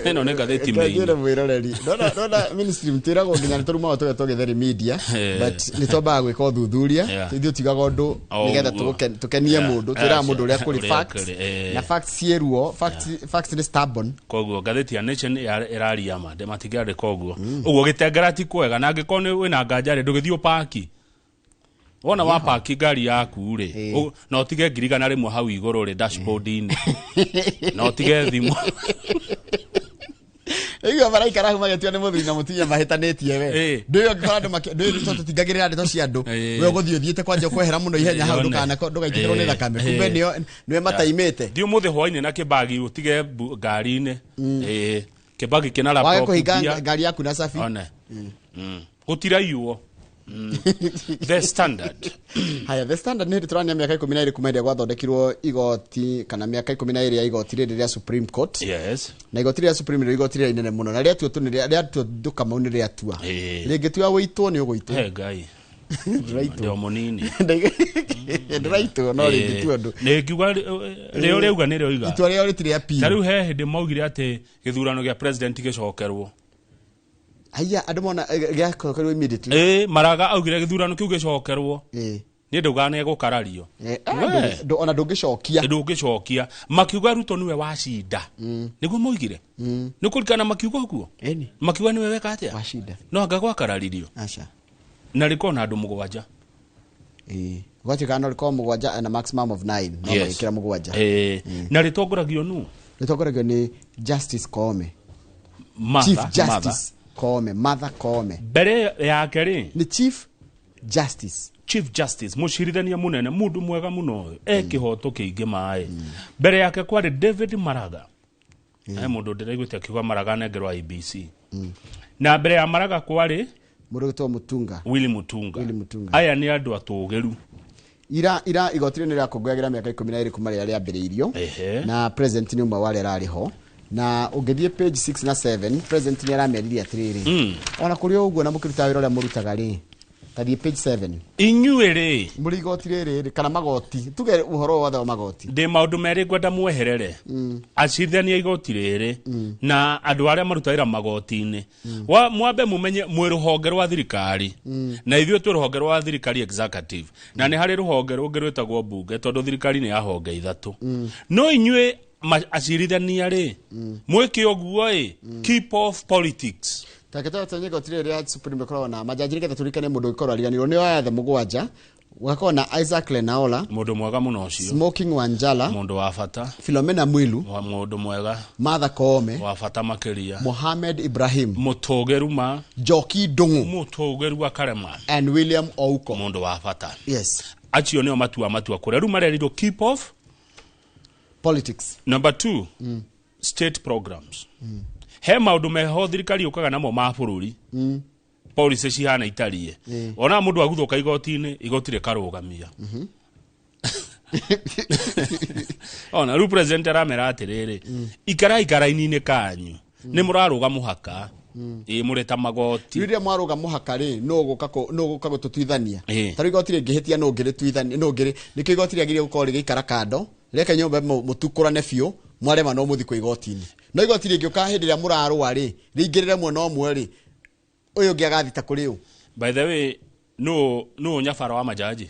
ĩno nĩ ngathĩti main. Njĩre mwĩroreri, nona ministry mtĩragwo nginya nĩ tũrumaga tũgetwo gĩtheri media, but nĩ twambaga gwĩka ũthuthuria. Ithuĩ tigaga ũndũ O nĩgetha ũguo. tũkenie mũndũ, twĩraga mũndũ ũrĩa kũrĩ. Ũrĩa Facts. kũrĩ, Na facts ciĩruo, facts nĩ stubborn. Koguo ngathĩti ya Nation ĩraria ma ndĩ matingĩandĩka ũguo ũguo. Gĩtengera ti kwega, na angĩkorwo nĩ wĩna nganja rĩ, ndũgĩthiĩ ũpaki wona wapaki ngari yaku rĩ, na ũtige 100,000 hau igũrũ rĩ, dashboard-inĩ, na ũtige thimũ. Igua maraikara hau magĩtua nĩ mũthuri na mũtumia mahĩtanĩtie we. Ndũĩ ũngĩkora andũ ndũĩ tondũ tũtingagĩrĩra ndeto cia andũ. We ũgũthiĩ ũthiĩte kwanja kwehera mũno ihenya hau, Yone. ndũgaitĩkĩrwo nĩ thakame, kumbe nĩo nĩwe mataimĩte. Thiĩ ũmũthĩ hwainĩ na kĩbagi ũtige ngari-inĩ. Kĩbagi kĩna Wage laptop kũhinga mbia. ngari yaku na cabi. One. Gũtiraiywo. The Standard. Haya, The Standard, nĩ hĩndĩ tũrania mĩaka 12 kuma hĩndĩ ĩrĩa gwathondekirwo igoti, kana mĩaka 12 ya igoti rĩrĩ rĩa Supreme Court. Na igoti rĩa Supreme nĩ igoti rĩrĩa inene mũno, na rĩatua tu rĩatua ndũkamau nĩ rĩatua. Rĩngĩtua wĩitwo nĩ ũgũitwo. He Ngai. Ndũraitwo. Ndĩ o mũnini. Ndũraitwo, no rĩngĩtua ũndũ. Nĩ ngiuga rĩo rĩauga nĩ rĩoiga. Itua rĩao rĩtirĩ appeal. Ta rĩu he hĩndĩ maugire atĩ gĩthurano gĩa president gĩcokerwo. Haiya, andũ mona gĩacokerwo immediately. Maraga augire gĩthurano kĩu gĩcokerwo. Niĩ ndaugaga nĩ egũkarario. We. Ona ndũngĩcokia. Ndũngĩcokia. Makiuga Ruto nĩwe wacinda. Nĩguo maugire. Nĩ kũririkana makiuga ũguo? Ĩni. Makiuga nĩwe weka atĩa? Wacinda. No anga gwakararirio. Aca. Na rĩkorwo na andũ 7. Gwatuĩkaga no rĩkorwo 7 and a maximum of 9, no magĩkĩra 7. Na rĩtongoragio nũ? Rĩtongoragio nĩ Justice Koome. Martha, Chief Martha. Justice Koome, Martha Koome. Mbere yake rĩ? Nĩ Chief Justice. Chief Justice, mũcirithania mũnene, mũndũ mwega mũno ũyũ, e kĩhoto kĩingĩ maĩ. Mbere yake kwarĩ David Maraga. He mũndũ ndĩraiguĩte akiuga Maraga anengerwo IBC. Na mbere ya Maraga kwarĩ mũndũ ũgĩtwo Mutunga. Willy Mutunga. Willy Mutunga. Aya nĩ andũ atũgĩru. Ira igoti rĩrĩ nĩ rĩrakũngũyagĩra mĩaka 12 kuma rĩrĩa rĩambĩrĩirio. Na president nĩ ũmwe wa arĩa ararĩ ho, na ũngĩthiĩ page 6 na 7, president nĩ arameririe atĩrĩrĩ, ona kũrĩ o ũguo na mũkĩrutaga wĩra ũrĩa mũrutaga rĩ, tathiĩ page 7. Inyuĩ rĩ, mũrĩ igoti rĩrĩ rĩ, kana magoti, tuge ũhoro wothe wa magoti. Ndĩ maũndũ merĩ ngwenda mweherere, acirithania igoti rĩrĩ na andũ arĩa marutagĩra magoti-inĩ. Mwambe mũmenye mwĩ rũhonge rwa thirikari, na ithuĩ twĩ rũhonge rwa thirikari executive, na nĩ harĩ rũhonge rũngĩ rwĩtagwo mbunge, tondũ thirikari nĩ ya honge 3. No inyuĩ acirithania rĩ, mwĩke ũguo ĩ, keep off politics. Take tũtonye igoti rĩrĩ rĩa Supreme rĩkoragwo na majaji, nĩgetha tũririkane mũndũ ũngĩkorwo ariganĩrwo nĩ aya othe 7. Gũgakorwo na Isaac Lenaola. Mũndũ mwega mũno ũcio. Smoking Wanjala. Mũndũ wa bata. Philomena Mwilu. Wa mũndũ mwega. Martha Koome. Wa bata makĩria. Mohamed Ibrahim. Mũtũgĩru ma. Njoki Ndung'u. Mũtũgĩru akarema. And William Ouko. Mũndũ wa bata. Yes. Acio nĩo matua kũrĩa rĩu marerirwo keep off politics. Number 2, state programs. He maũndũ meho thirikari yũkaga namo ma bũrũri, policy cihana itariĩ. Ona mũndũ aguthũka igoti-inĩ, igoti rĩkarũgamia. Ona rĩu president aramera atĩrĩrĩ, ikarai karaini-inĩ kanyu, nĩ mũrarũga mũhaka, ĩ mũrĩ ta magoti. Rĩrĩa mwarũga mũhaka rĩ, nũ ũgũka gũtũtuithania? Ta rĩu igoti rĩngĩhĩtia, nũ ũngĩrĩtuithania? Nũ ũngĩrĩ nĩkĩo igoti rĩagĩrĩire gũkorwo rĩgĩikara kando, reke nyũmba mũtukũrane biũ, mwarema no mũthiĩ kwĩ igoti-inĩ. No igoti rĩngĩũka hĩndĩ ĩrĩa mũrarũa rĩ, rĩingĩrĩre mwena ũmwe rĩ, ũyũ ũngĩ agathita kũrĩ ũ? By the way, nũ nyabara wa majaji?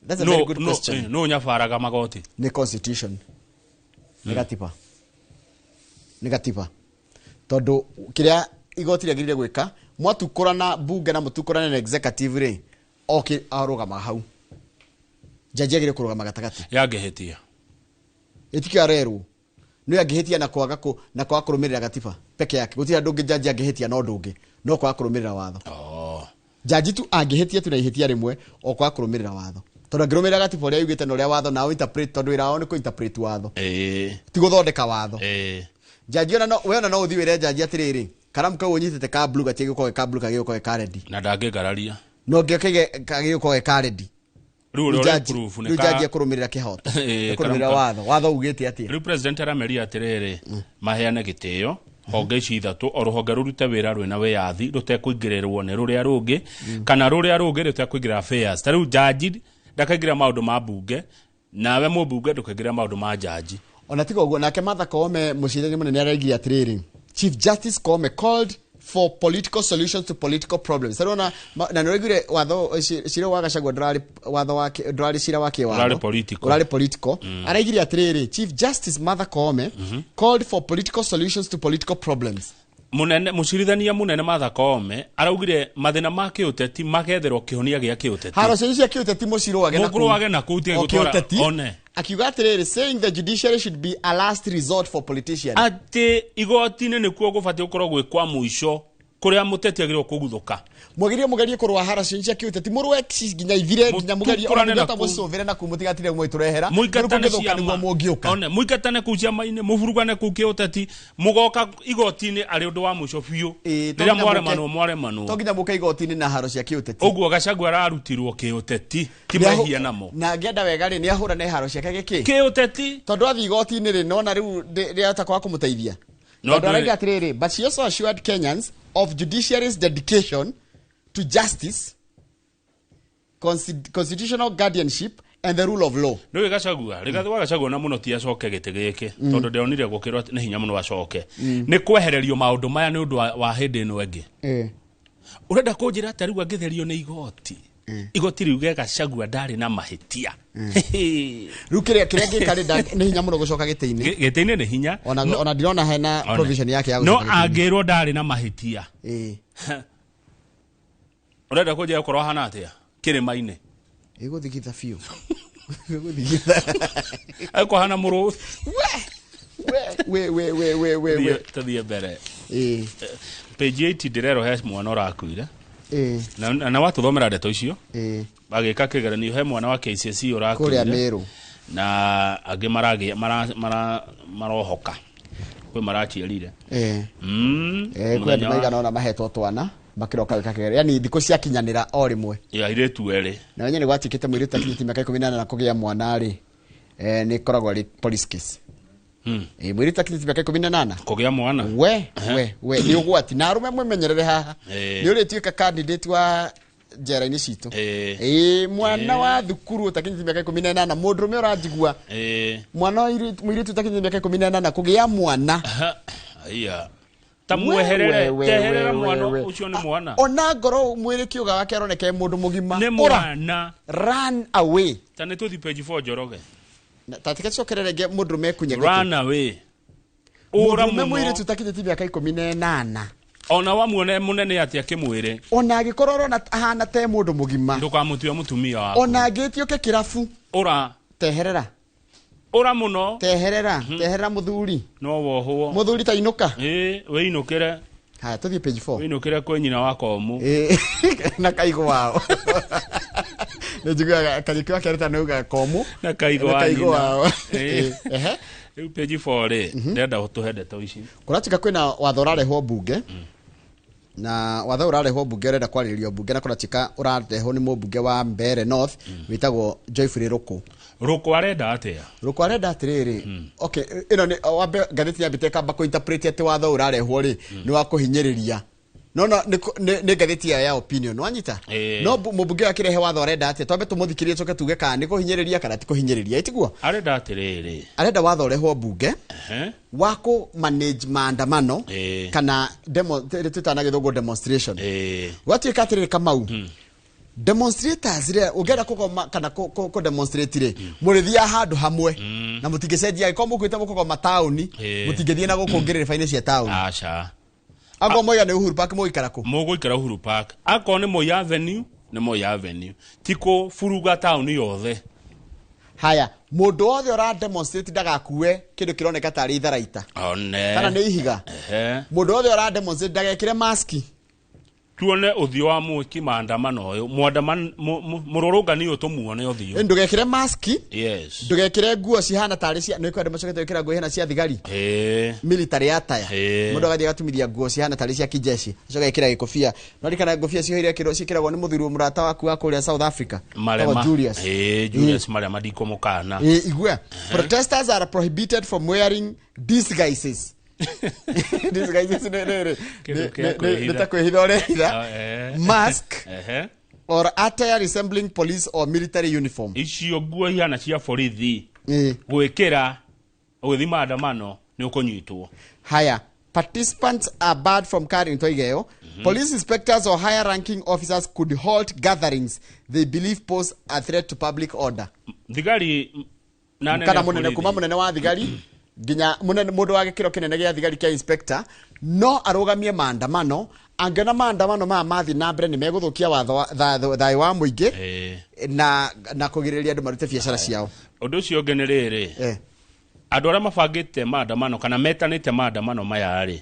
That's a very good question. Nũ nyabaraga magoti? Nĩ constitution. Nĩ gatiba. Nĩ gatiba. Tondũ kĩrĩa igoti rĩagĩrĩire gwĩka, mwatukũrana bunge na mũtukũrane na executive rĩ, oke arũgama hau. Jaji agire kũrũgama gatagatĩ. Yangĩhĩtia. Ĩtikio arerwo. Nĩ angĩhĩtia na kwaga na kwaga kũrũmĩrĩra gatiba peke yake. Gũtirĩ andũ ũngĩ jaji angĩhĩtia no ũndũ ũngĩ. No kwaga kũrũmĩrĩra watho. Jaji tu angĩhĩtia tu na ihĩtia rĩmwe o kwaga kũrũmĩrĩra watho. Tondũ angĩrũmĩrĩra gatiba ũrĩa yugĩte na ũrĩa watho nao interpret tondũ wĩra wao nĩ kũ-interpret watho. Ti gũthondeka watho. Jaji ona no we ona no ũthiĩ wĩre jaji atĩrĩrĩ, karamu kau ũnyitĩte ka blue gatiĩ gũkorwo ka blue kagĩ gũkorwo ka red. Na ndangĩngararia. No ngĩoke kagĩ gũkorwo ka red. Rĩu ũrĩa ũrĩ proof nĩ Rĩu jaji ekũrũmĩrĩra kĩhoto. Ekũrũmĩrĩra watho. Watho ugĩte atĩa? Rĩu president arameria atĩrĩrĩ, maheane gĩtĩo honge ici ithatũ o rũhonge rũrute wĩra rwĩna wĩyathi rũtekũingĩrĩrwo nĩ rũrĩa rũngĩ kana rũrĩa rũngĩ rũtekũingĩrĩra affairs. Ta rĩu jaji ndakaingĩra maũndũ ma mbunge nawe mũmbunge ndũkaingĩra maũndũ ma jaji. Ona tiga ũguo nake Martha Koome mũcirithania mũnene araigire atĩrĩrĩ, Chief Justice Koome called for political solutions to political problems. Tarona na nĩũraiguire watho cira wa Gachagua ndũrarĩ watho wa ndũrarĩ cira wa kĩwatho. Ũrarĩ political. Ũrarĩ political. Araigire atĩrĩrĩ, Chief Justice Martha Koome called for political solutions to political problems. Munene mucirithania munene Martha Koome araugire mathina ma kĩũteti magetherwo kĩhonia gĩa kĩũteti. Haro cia kĩũteti mũcirũage na kũu. Mũkũrũage na kũu tiga O gũtwara kĩũteti. one. Akiuga atĩrĩrĩ, saying the judiciary should be a last resort for politicians. Atĩ igoti-inĩ nĩkuo gũbatiĩ gũkorwo gwĩ kwa mũico kũrĩa mũteti agĩrĩirwo kũguthũka. Mwagirie mugerie kũrũa haro cia kĩũteti mũrũe nginya ithire nginya mugerie ona Mũtukũrane na mũngĩhota kũu. mũcũvĩre na kũu mũtigatire mwĩtũrehera. Mũingatane Rĩu kũngĩthũka ciama. nĩguo mũngĩũka. One, mũingatane kũu ciama-inĩ mũburugane kũu kĩũteti mũgoka igoti-inĩ arĩ ũndũ wa mũico biũ. Ĩĩ, to Rĩrĩa nginya mwaremanwo mwaremanwo. To nginya mũke igoti-inĩ na haro cia kĩũteti. Ũguo Gachagua ararutirwo kĩũteti ti mehia namo. Na angĩenda wega rĩ nĩ ahũrane haro ciake gĩkĩ? Kĩũteti. Tondũ athiĩ igoti-inĩ rĩ nona rĩu rĩahota kwaga kũmũteithia. No Tondũ ndũrĩ- arauga atĩrĩrĩ, but she also assured Kenyans of judiciary's dedication to justice, constitutional guardianship and the rule of law. Nĩũĩ Gachagua, Rigathĩ wa Gachagua na mũno ti acoke gĩtĩ gĩkĩ tondũ ndĩronire gũkĩrwo atĩ nĩ hinya mũno acoke. Nĩ kwehererio maũndũ maya nĩ ũndũ wa hĩndĩ ĩno ĩngĩ. Ũrenda kũnjĩra atĩ rĩu angĩtherio nĩ igoti. Igoti riuge Gachagua ndarĩ na mahĩtia. Rĩu kĩrĩa angĩka rĩ nĩ hinya mũno gũcoka gĩtĩ-inĩ. Gĩtĩ-inĩ nĩ hinya. Ona ndirona hena provision yake ya No gũcoka gĩtĩ-inĩ. angĩrwo ndarĩ na mahĩtia. Ũrenda kũnjĩra ũkorwo hana atĩa? Kĩrĩma-inĩ. Ĩgũthigitha biũ. Ĩgũthigitha. Ĩkũhana mũrũthi. We, we, we, we, we, we. Tũthiĩ mbere. Page 8 ndĩrerwo he mwana ũrakuire. Na watũthomera ndeto icio. Agĩka kĩgeranio he mwana wa KCSE ũrakuire. Kũrĩa Meru. Na angĩ maragĩa marohoka. Kwĩ maraciarire. Kwĩ andũ maigana ũna mahetwo twana makiroka gwĩka kĩgeranio. Yani thikũ ciakinyanĩra o rĩmwe. Ya airĩtu erĩ. Na wenye nĩ gwatuĩkĩte mũirĩtu akinyĩtie mĩaka 18 kũgĩa mwana rĩ, nĩ ĩkoragwo ĩrĩ police case. Mũirĩtu akinyĩtie mĩaka 18 kũgĩa mwana. We, we, we, nĩ ũgwati. Na arũme mwĩmenyerere haha. Nĩ ũrĩtuĩka candidate wa njera-inĩ citũ. Mwana wa thukuru ũtakinyĩtie mĩaka 18, mũndũrũme ũranjigua. Mwana wa mũirĩtu ũtakinyĩtie mĩaka 18 kũgĩa mwana. Aya. Ta mweherere, teherera mwana ũcio nĩ mwana. Ona ngoro mwĩrĩ kĩũga wake aroneka e mũndũ mũgima. Nĩ Ora. mwana. Run away. Ta nĩ tũthiĩ page 4 Njoroge. Ta tika cokerere nge mũndũrũme ekunya gĩtĩ. Run away. Ũra Mũndũrũme mũno. mũirĩtu ũtakinyĩtie mĩaka 18. Ona wamuone mũnene atĩa kĩmwĩrĩ. Ona angĩkorwo arona ahana te mũndũ mũgima. Ndũkamũtue mũtumia waku. Ona angĩtioke kĩrabu. Ũra. Teherera. Ũra mũno. Teherera, teherera mũthuri. No wohwo. Mũthuri ta inũka. Wĩinũkĩre. Haya, tũthiĩ page 4. Wĩinũkĩre kwĩ nyina wa Komu. Na kaigũ wao. Nĩ njiguaga Kariũki wa Kereta nĩ augaga Komu. Na kaigũ Na wa kaigũ nyina. wao. Rĩu page 4 rĩ, ndĩrenda ũtũhe ndeto ici. Kũratuĩka kwĩna watho ũrarehwo mbunge. Na watho ũrarehwo mbunge ũrenda kwarĩrĩrio mbunge na kũratuĩka ũrarehwo nĩ mũmbunge wa Mbeere North wĩtagwo Joyfrey Rũkũ. Rũkũ arenda atĩa? Rũkũ arenda atĩrĩrĩ. Okay, ĩno nĩ wambe ngathĩti yambĩte ĩkamba kũ-interpret atĩ watho ũrarehwo rĩ nĩ wa kũhinyĩrĩria. No no nĩ ngathĩti ya opinion wanyita? No mũmbunge ũyũ akĩrehe watho arenda atĩa? Twambe tũmũthikĩrĩrie tũke tuge kana nĩ kũhinyĩrĩria kana ti kũhinyĩrĩria, ĩtiguo? Arenda atĩrĩrĩ. Arenda watho ũrehwo mbunge wa kũ manage maandamano kana demo twĩtaga na gĩthũngũ demonstration. Gwatuĩka atĩrĩrĩ Kamau, demonstrators rĩ ũngĩenda kũgoma kana kũ demonstrate rĩ mũrĩthiaga handũ hamwe na mũtingĩcenjia angĩkorwo mũkuĩte mũkũgoma taũni mũtingĩthiĩ na gũkũ ngĩrĩrĩba-inĩ cia taũni. Aca. Angĩkorwo moiga nĩ Uhuru Park mũgũikara kũ? Mũgũikara Uhuru Park. Akorwo nĩ Moi Avenue, nĩ Moi Avenue. Ti kũburuga taũni yothe. Haya, mundu wothe ura demonstrate ndagakue kindu kironeka tari itharaita. One. Kana ni ihiga. Mundu wothe ura demonstrate ndagekire maski. Tuone uthio wa mwiki maandamano uyu mwandamano mururungani uyu tumuone uthio. Ndugekire maski. Yes. Ndugekire nguo cihana tari cia ni kwenda macokete gwikira nguo ihana cia thigari. Military attire. Mundu agathie agatumithia nguo cihana tari cia kijeshi. Acoka ekira gikobia. No rikana ngobia cihoire kiro cikiragwo ni muthuri murata waku wa kuria South Africa. Marema. Julius. Julius Marema ndiko mukana. Igwe. Protesters are prohibited from wearing disguises. Disguises ne ta kwihitha urehitha. Mask or attire resembling police or military uniform. Icio nguo ihana cia borithi gwikira ugithi maandamano ni ukunyitwo. Haya, participants are barred from carrying toigeo. Police inspectors or higher ranking officers could halt gatherings they believe pose a threat to public order. Thigari na kana munene kuma munene wa thigari nginya munene mundu wa gikiro kinene gia thigari kia inspector no arugamie maandamano angena maandamano ma mathi na mbere ni meguthukia watho thayo wa muingi na kugiriria andu marute biacara ciao. Undu ucio ungi ni riri, andu aria mabangite maandamano kana metanite maandamano maya ri,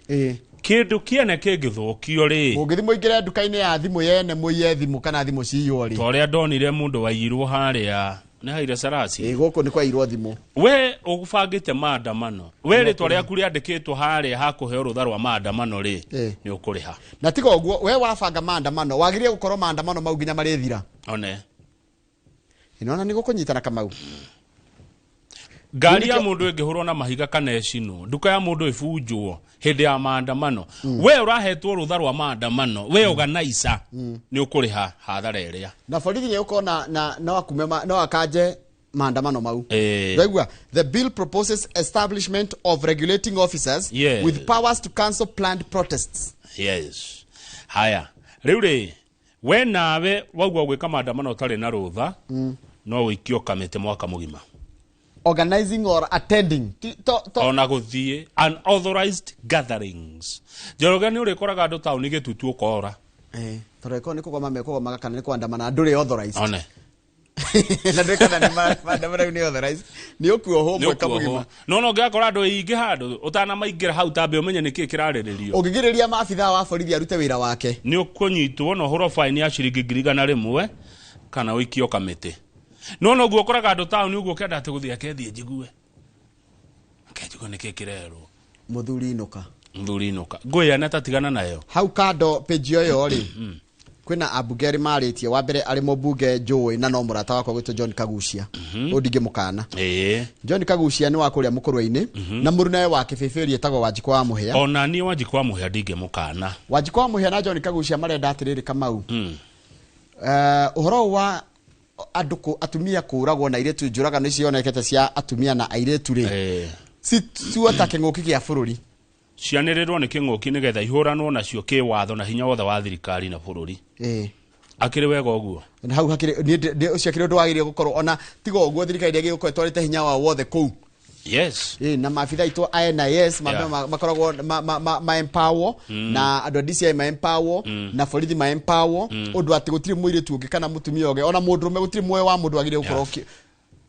kindu kiene kingithukio ri, mungithi muingire nduka-ini ya thimu yene muiye thimu kana thimu ciywo ri, ta uria ndonire mundu waiyirwo haria ni haire Sarasi. Guku ni kwairwo thimu. We ugubangite maandamano, we ritwa riaku riandikitwo haria hakuheo rutha rwa maandamano ri, ni ukuriha. Na tiga uguo we wabanga maandamano wagirie gukorwo maandamano mau nginya marithira. One inona ni gukunyitana Kamau. Ngari ya mundu ingihurwo na mahiga kana icinwo, nduka ya mundu ibunjwo hindi ya maandamano, we urahetwo rutha rwa maandamano, we organizer ni ukuriha hathara iria. Na borithi ni ukona na no akume no akanje maandamano mau. Ndaigua, the bill proposes establishment of regulating officers with powers to cancel planned protests. Yes. Haya, riu ri we nawe waugua gwika maandamano utari na rutha, no wikio kamite mwaka mugima. Organizing or attending ona guthie unauthorized gatherings. Njoroge ni urikoraga andu tauni gitutu ukora. Toreko ni kugoma mekugoma kana ni kuandamana nduri authorized. One. Na nduri kana ni maandamano ni authorized ni ukuoho mwaka mugima. No no ngakora andu ingi handu utana maingira hau tambe umenye niki kirariririo. Ungigiriria maabitha wa borithi arute wira wake ni ukunyitwo no huro fine ya ciringi 100,000 kana wikio kamite. No no guo koraga andu tauni uguo kenda ati guthia kethie njigue. Kenjigue niki kirerwo. Muthuri inuka. Muthuri inuka. Ngũya na tatigana nayo. Hau kando page yoyo ri. Kwina ambunge ari maritie wa mbere ari mũmbunge njũĩ na no mũrata wakwa gwitwo John Kagucia. Ũyũ ndingĩmũkana. John Kagucia nĩ wa kũrĩa mũkũrwe-inĩ na mũrunawe wa kĩbĩbĩri etagwo Wanjikũ wa Mũhĩa. Ona niĩ Wanjikũ wa Mũhĩa ndingĩmũkana. Wanjikũ wa Mũhĩa na John Kagucia marenda atĩrĩrĩ Kamau. Ũhoro wa andu atumia kũragwo na airĩtu njũragano icio cionekete cia atumia na airĩtu rĩ, cituo ta kĩng'ũki gĩa bũrũri. Cianĩrĩrwo nĩ kĩng'ũki nĩgetha ihũranwo nacio kĩwatho na hinya wothe wa thirikari na bũrũri. Akĩrĩ wega ũguo. Na hau hakĩrĩ niĩ ũcio akĩrĩ ũndũ wagĩrĩire gũkorwo ona tiga ũguo thirikari ndĩagĩrĩire gũkorwo ĩtwarĩte hinya wao wothe kũu. Yes. Na maabitha aitũ a NIS makoragwo ma empower na andũ a DCI ma empower na borithi ma empower ũndũ atĩ gũtirĩ mũirĩtu ũngĩ kana mũtumia ũngĩ ona mũndũrũme gũtirĩ muoyo wa mũndũ wagĩrĩire gũkorwo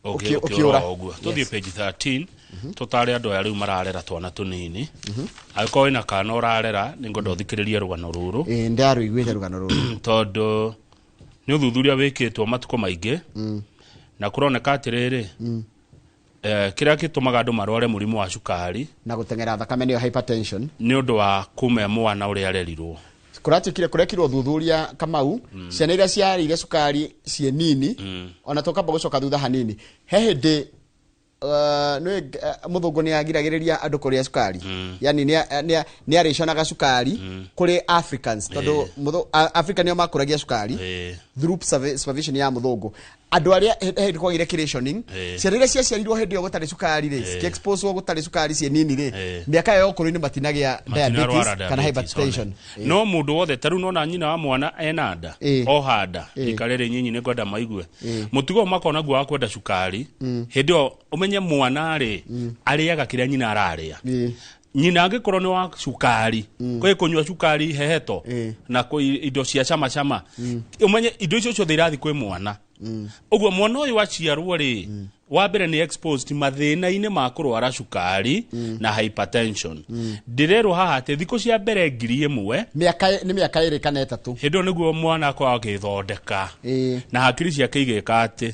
ũkĩũra. Tũthiĩ page 13 tũtare andũ aya rĩu mararera twana tũnini. Angĩkorwo wĩna kana ũrarera nĩngwenda ũthikĩrĩrie rũgano rũrũ. Ndarũiguĩte rũgano rũrũ. Tondũ nĩ ũthuthuria wĩkĩtwo matukũ maingĩ na kũroneka atĩrĩrĩ, kĩrĩa gĩtũmaga andũ marware mũrimũ wa cukari na gũteng'era thakame nĩyo hypertension nĩ ũndũ wa kume mwana ũrĩa arerirwo. Kũratuĩkire kũrekirwo ũthuthuria Kamau, ciana iria ciarĩire cukari ciĩ nini, ona tũkamba gũcoka thutha hanini. He hĩndĩ nĩ mũthũngũ nĩ agiragĩrĩria andũ kũrĩa cukari, yani nĩ arĩconaga cukari kũrĩ Africans tondũ Africa nĩo makũragia cukari through supervision ya mũthũngũ. Andũ arĩa hĩndĩ kwagĩire rationing, ciana iria ciaciarirwo hĩndĩ ĩyo gũtarĩ cukari rĩ, cikĩexposewo gũtarĩ cukari ciĩ nini rĩ, mĩaka ĩyo ya ũkũrũ-inĩ matinagĩa diabetes kana hypertension. No mũndũ wothe ta rĩu nona nyina wa mwana ena nda oha nda ikarĩrĩ nyinyi nĩ ngwenda maigue mũtugo makona guo wa kwenda cukari hĩndĩ ĩyo ũmenye mwana rĩ arĩaga kĩrĩa nyina ararĩa. Nyina angĩkorwo nĩ wa cukari kwĩ kũnyua cukari heheto na indo cia cama cama, ũmenye indo icio ciothe irathiĩ kwĩ mwana. Ũguo mwana ũyũ aciarwo rĩ, wa mbere nĩ exposed mathĩna-inĩ ma kũrwara cukari na hypertension. Ndĩrerwo haha atĩ thikũ cia mbere 1000, Mĩaka nĩ mĩaka 2 kana 3, hĩndĩ ĩyo nĩguo mwana akoragwo agĩthondeka na hakiri ciake igĩka atĩ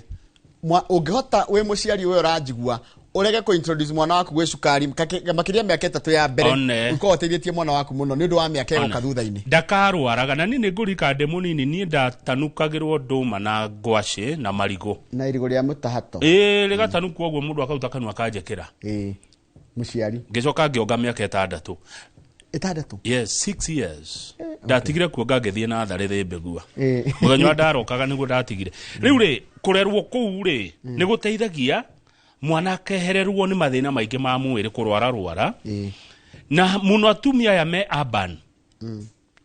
Ũngĩhota wĩ mũciari ũyũ ũranjigua, ũrege kũ introduce mwana waku gwĩ cukari makĩria mĩaka 3 ya mbere, ũkorwo ũteithĩtie mwana waku mũno nĩ ũndũ wa mĩaka ĩgũka thutha-inĩ. Ndakarwaraga. Na niĩ nĩ ngũrika ndĩ mũnini, niĩ ndatanukagĩrwo ndũma na ngwacĩ na marigũ na irigũ rĩa mũtahato. Ĩĩ, rĩgatanukwo ũguo, mũndũ akaruta kanua akanjĩkĩra. Ĩĩ, mũciari. Ngĩcoka ngĩonga mĩaka 6. 6? Yes, 6 years ndatigire kuonga, ngĩthiĩ natharĩ thĩmbĩgua. Mũthenya wa ndarokaga nĩguo ndatigire. Rĩu rĩ, kũrerwo kũu rĩ, nĩ gũteithagia mwana akehererwo nĩ mathĩna maingĩ ma mwĩrĩ, kũrwara rwara, na mũno atumia aya me urban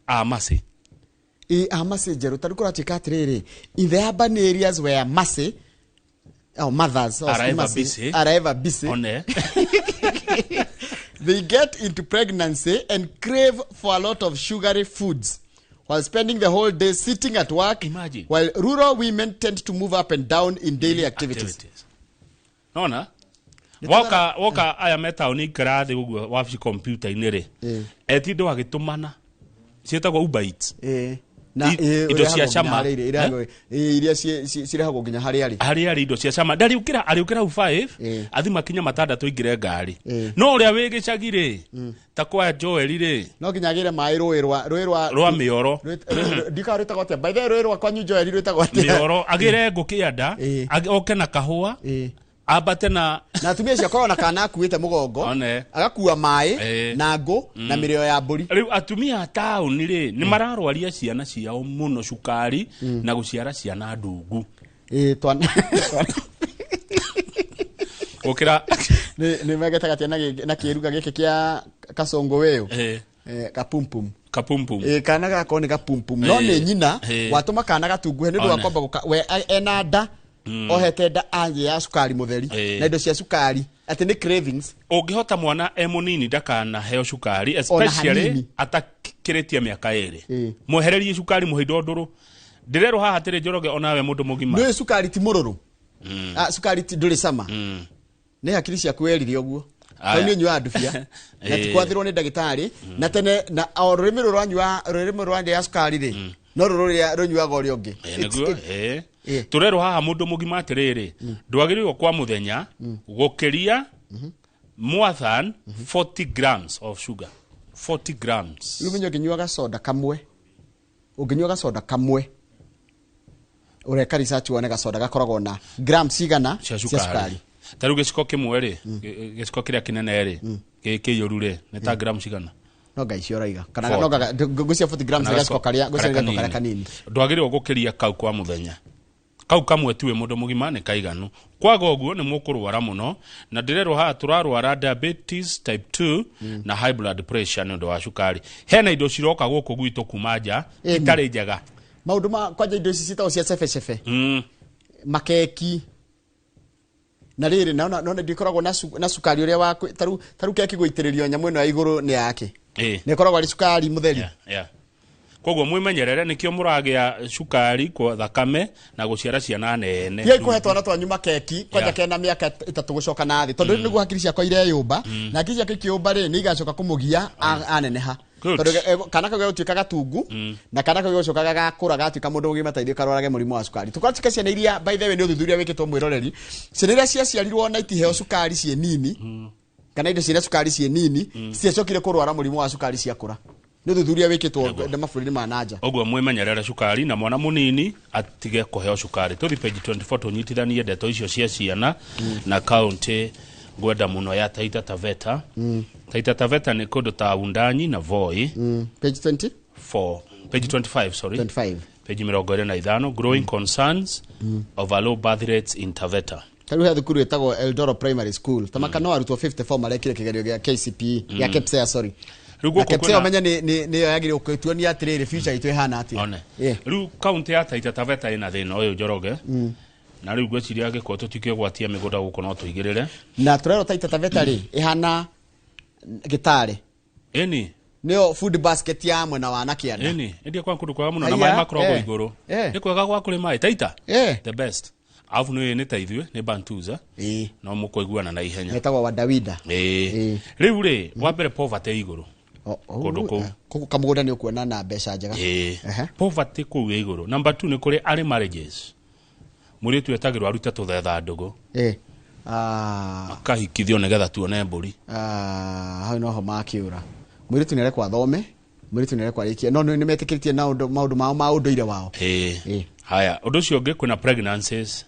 a maci. Ĩ, a maci njerũ tarĩu kũratuĩka atĩrĩrĩ, in the urban areas where maci, oh, mothers, oh, Are ever maci, busy. Are ever busy. One. They get into pregnancy and crave for a lot of sugary foods while spending the whole day sitting at work. Imagine. While rural women tend to move up and down in daily activities. Activities. Nona woka woka aya me taũni ikara thĩ ũguo wabici kompiuta-inĩ rĩ, etindo agĩtũmana ciĩtagwo Uber Eats. Na Indo cia ũrehagwo nginya cama. harĩa iria cirehagwo nginya harĩa arĩ. Harĩa arĩ indo cia cama, ndariũkĩra arĩũkĩra hau 5, athi makinya 6 aingĩre ngari. No ũrĩa wĩ gĩcagi rĩ, ta kwa Joel rĩ, no nginya agĩre maĩ rũĩ rwa rwa mĩoro. Ndikaga rwĩtagwo atĩa, by the way, rũĩ rwa kwanyu Joel rwĩtagwo atĩa? Mĩoro, agĩre ngũ kĩanda, oke na kahũa, ambate na Na atumia acio akorwo na kana akuĩte mũgongo, One. agakua maĩ na ngũ na mĩrĩo ya mbũri. Rĩu atumia a taũni rĩ, nĩ mararwaria ciana ciao mũno cukari na gũciara ciana ndungu. Ĩĩ, twana gũkĩra nĩ megetaga atĩa na kĩruga gĩkĩ kĩa kasongo wĩyo? Kapumpum. Kapumpum. Ĩĩ, kana gakorwo nĩ gapumpum, no nĩ nyina watũma kana gatunguhe nĩ ũndũ wa kwamba we ena nda, ohete nda anjĩ ya cukari mũtheri na indo cia cukari, atĩ nĩ cravings. Ũngĩhota mwana e mũnini ndakanaheo cukari, Ona especially hanini. atakĩrĩtie mĩaka 2, mwehererie cukari, mũhe indo ndũrũ. Ndĩrerwo haha atĩrĩ, Njoroge, onawe mũndũ mũgima, Nĩ cukari ti mũrũrũ. Ah, cukari ti ndũrĩ cama. Nĩ hakiri ciaku werire ũguo. Aya. Tondũ nĩ ũnyuaga ndubia na ti kwathĩrwo nĩ ndagĩtarĩ na tene, na o rũrĩmĩ rũrũ rwanyua, rũrĩmĩ rũrũ ya cukari rĩ, no rũrũ rũrĩa rũnyuaga ũrĩa ũngĩ. Nĩguo tũrerwo haha mũndũ mũgima atĩrĩrĩ, ndwagĩrĩirwo kwa mũthenya gũkĩria more than 40 grams of sugar, 40 grams. Rĩu menye ũngĩnyua gacoda kamwe, ũreka research wone gacoda gakoragwo na grams cigana cia cukari. Ta rĩu gĩciko kĩmwe rĩ, gĩciko kĩrĩa kĩnene rĩ, kĩiyũru rĩ, nĩ ta gramu cigana? No ngai icio ũraiga kana 40. no ngũcia 40 grams Kana nĩ gaciko karĩa, ngũcia nĩ gaciko karĩa kanini. Ndwagĩrĩirwo gũkĩria kau kwa mũthenya, kau kamwe tuwe mũndũ mũgima nĩ kaiganu. Kwaga ũguo nĩ mũkũrwara mũno, na ndĩrerwo haha tũrarwara diabetes type 2 na high blood pressure nĩ ũndũ wa cukari. Hena indo ciroka gũkũ gwitũ kuma nja itarĩ njega. Maũndũ ma kwanja indo ici ciĩtagwo cia cebecebe, makeki na rĩrĩ, naona ndikoragwo na cukari ũrĩa wa tarĩu keki gũitĩrĩrio nyamũ ĩno ya igũrũ nĩ yake, nĩ ĩkoragwo arĩ cukari mũtheri. Yeah. Koguo mwĩmenyerere, nĩkĩo mũragĩa cukari kwa thakame na gũciara ciana nene. Tigai kũhe twana twanyu makeki kwanja kena mĩaka 3 gũcoka na thĩ, tondũ nĩguo hakiri ciakwa ireyũmba, na hakiri ciakwa ikĩũmba rĩ, nĩ igacoka kũmũgia aneneha. Good. Tondũ kana kau gegũtuĩka gatungu, na kana kau gegũcoka gagakũra gatuĩka mũndũ mũgima ta ithuĩ, karwarage mũrimũ wa cukari. Tũkatuĩka ciana iria, by the way, nĩ ũthuthuria wĩkĩtwo, mwĩroreri, ciana iria ciaciarirwo na itiheo cukari ciĩ nini kana indo ciĩna cukari ciĩ nini, ciacokire kũrwara mũrimũ wa cukari ciakũra. Nĩ ũthuthuria wĩkĩtwo nĩ mabũrũri ma nanja. Ũguo mwĩmenyerere cukari, na mwana mũnini atige kũheo cukari. Tũthi page 24 tũnyitithanie ndeto icio cia ciana na kaunti ngwenda mũno ya Taita Taveta. Taita Taveta nĩ kũndũ ta Undanyi na Voi. Page 20? 4, page 25, sorry. 25. Page 25, growing concerns over low birth rates in Taveta. Tarĩu he thukuru ĩtagwo Eldoro Primary School, tamaka no arutwo 54 marekire kĩgerio gĩa KCPE, gĩa KPSEA, sorry. Rĩu Na gũkũ KPSEA, kwĩna- ũmenye nĩyo yagĩrĩirwo gũtuonia atĩrĩrĩ, future itũ ĩhana atĩa. One. Rĩu kaunti ya Taita Taveta ĩna thĩna ũyũ, Njoroge, na rĩu ngwĩciria angĩkorwo tũtikĩgwatia mĩgũnda gũkũ no tũigĩrĩre. Na tũrerwo Taita Taveta rĩ, ĩhana gĩtare. Ĩni. Nĩyo food basket ya mwena wa Nakianda. Ĩni, endia kwa kũndũ kwega mũno na Aya, maĩ makoragwo eh, igũrũ. eh. Nĩ kwega gwa kũrĩ maĩ Taita. Eh. The best. Alafu nĩ nĩ ta ithuĩ nĩ Bantuza. Ĩĩ. No mũkũiguana na ihenya. Metagwo Wadawida. Ĩĩ. Rĩu rĩ, wa mbere poverty ĩ igũrũ. Kũndũ kũu. Kũu kamũgũnda nĩ ũkuona na mbeca njega. Ĩĩ. Ehe. Poverty kũu ĩ igũrũ. Number 2, nĩ kũrĩ arĩ marriages. Mũirĩtu etagĩrwo arute tũthetha ndũgũ. Eh. Ah, Akahikithio nĩgetha tuone mbũri. Ah, hau noho makĩũra. Mũirĩtu nĩ arekwo athome, mũirĩtu nĩ arekwo arĩkie, no nĩ metĩkĩrĩtie na maũndũ mao ma ũndũire wao. Ĩĩ. Haya, ũndũ ũcio ũngĩ, kwĩna pregnancies.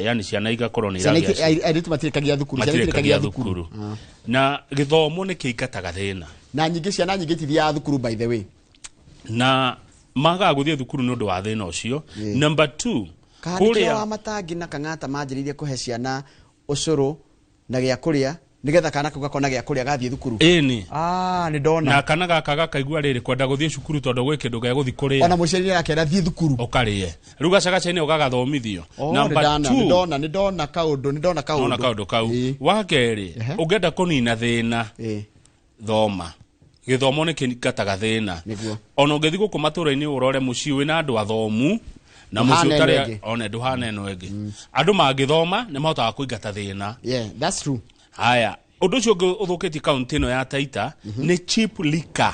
Yani ciana igakorwo nĩ Ciana iragĩa airĩtu matirĩkagia thukuru, ciana matirĩkagia itirĩkagia thukuru. thukuru. Na gĩthomo nĩ kĩingataga thĩna. Na nyingĩ, ciana nyingĩ itithiaga thukuru, by the way. Na magaga gũthiĩ thukuru nĩ ũndũ wa thĩna ũcio. Number 2, Kũrĩa wa kũrĩa matangi na Kang'ata manjĩrĩirie kũhe ciana ũcũrũ na gĩa kũrĩa nĩgetha kana kau gakona gĩa kũrĩa gathiĩ thukuru. Ĩni. Ah, nĩ ndona. Na kana gaka gakaigua rĩrĩ kwenda gũthiĩ cukuru tondũ gwĩ kĩndũ gegũthiĩ kũrĩa. Ona mũciari nĩ arakera thiĩ thukuru. Ũkarĩe. Rĩu gacagaca-inĩ ũgagathomithio. Oh, nĩ Number ndana, 2, nĩ ndona, nĩ ndona kaũndũ, nĩ ndona kaũndũ. Nona kaũndũ kau. Wa kerĩ, ũngĩenda kũnina thĩna, thoma. Gĩthomo nĩ kĩingataga thĩna. Nĩguo. Ona ũngĩthiĩ gũkũ matũra-inĩ ũrore mũciĩ wĩna andũ athomu na mũciĩ Ndũhana ĩno ũtarĩ ĩngĩ. one ndũhana ĩno ĩngĩ. Andũ mangĩthoma nĩ mahotaga kũingata thĩna. Yeah, that's true. Haya, ũndũ ũcio ũngĩ ũthũkĩtie kaũntĩ ĩno ya Taita nĩ cheap liquor.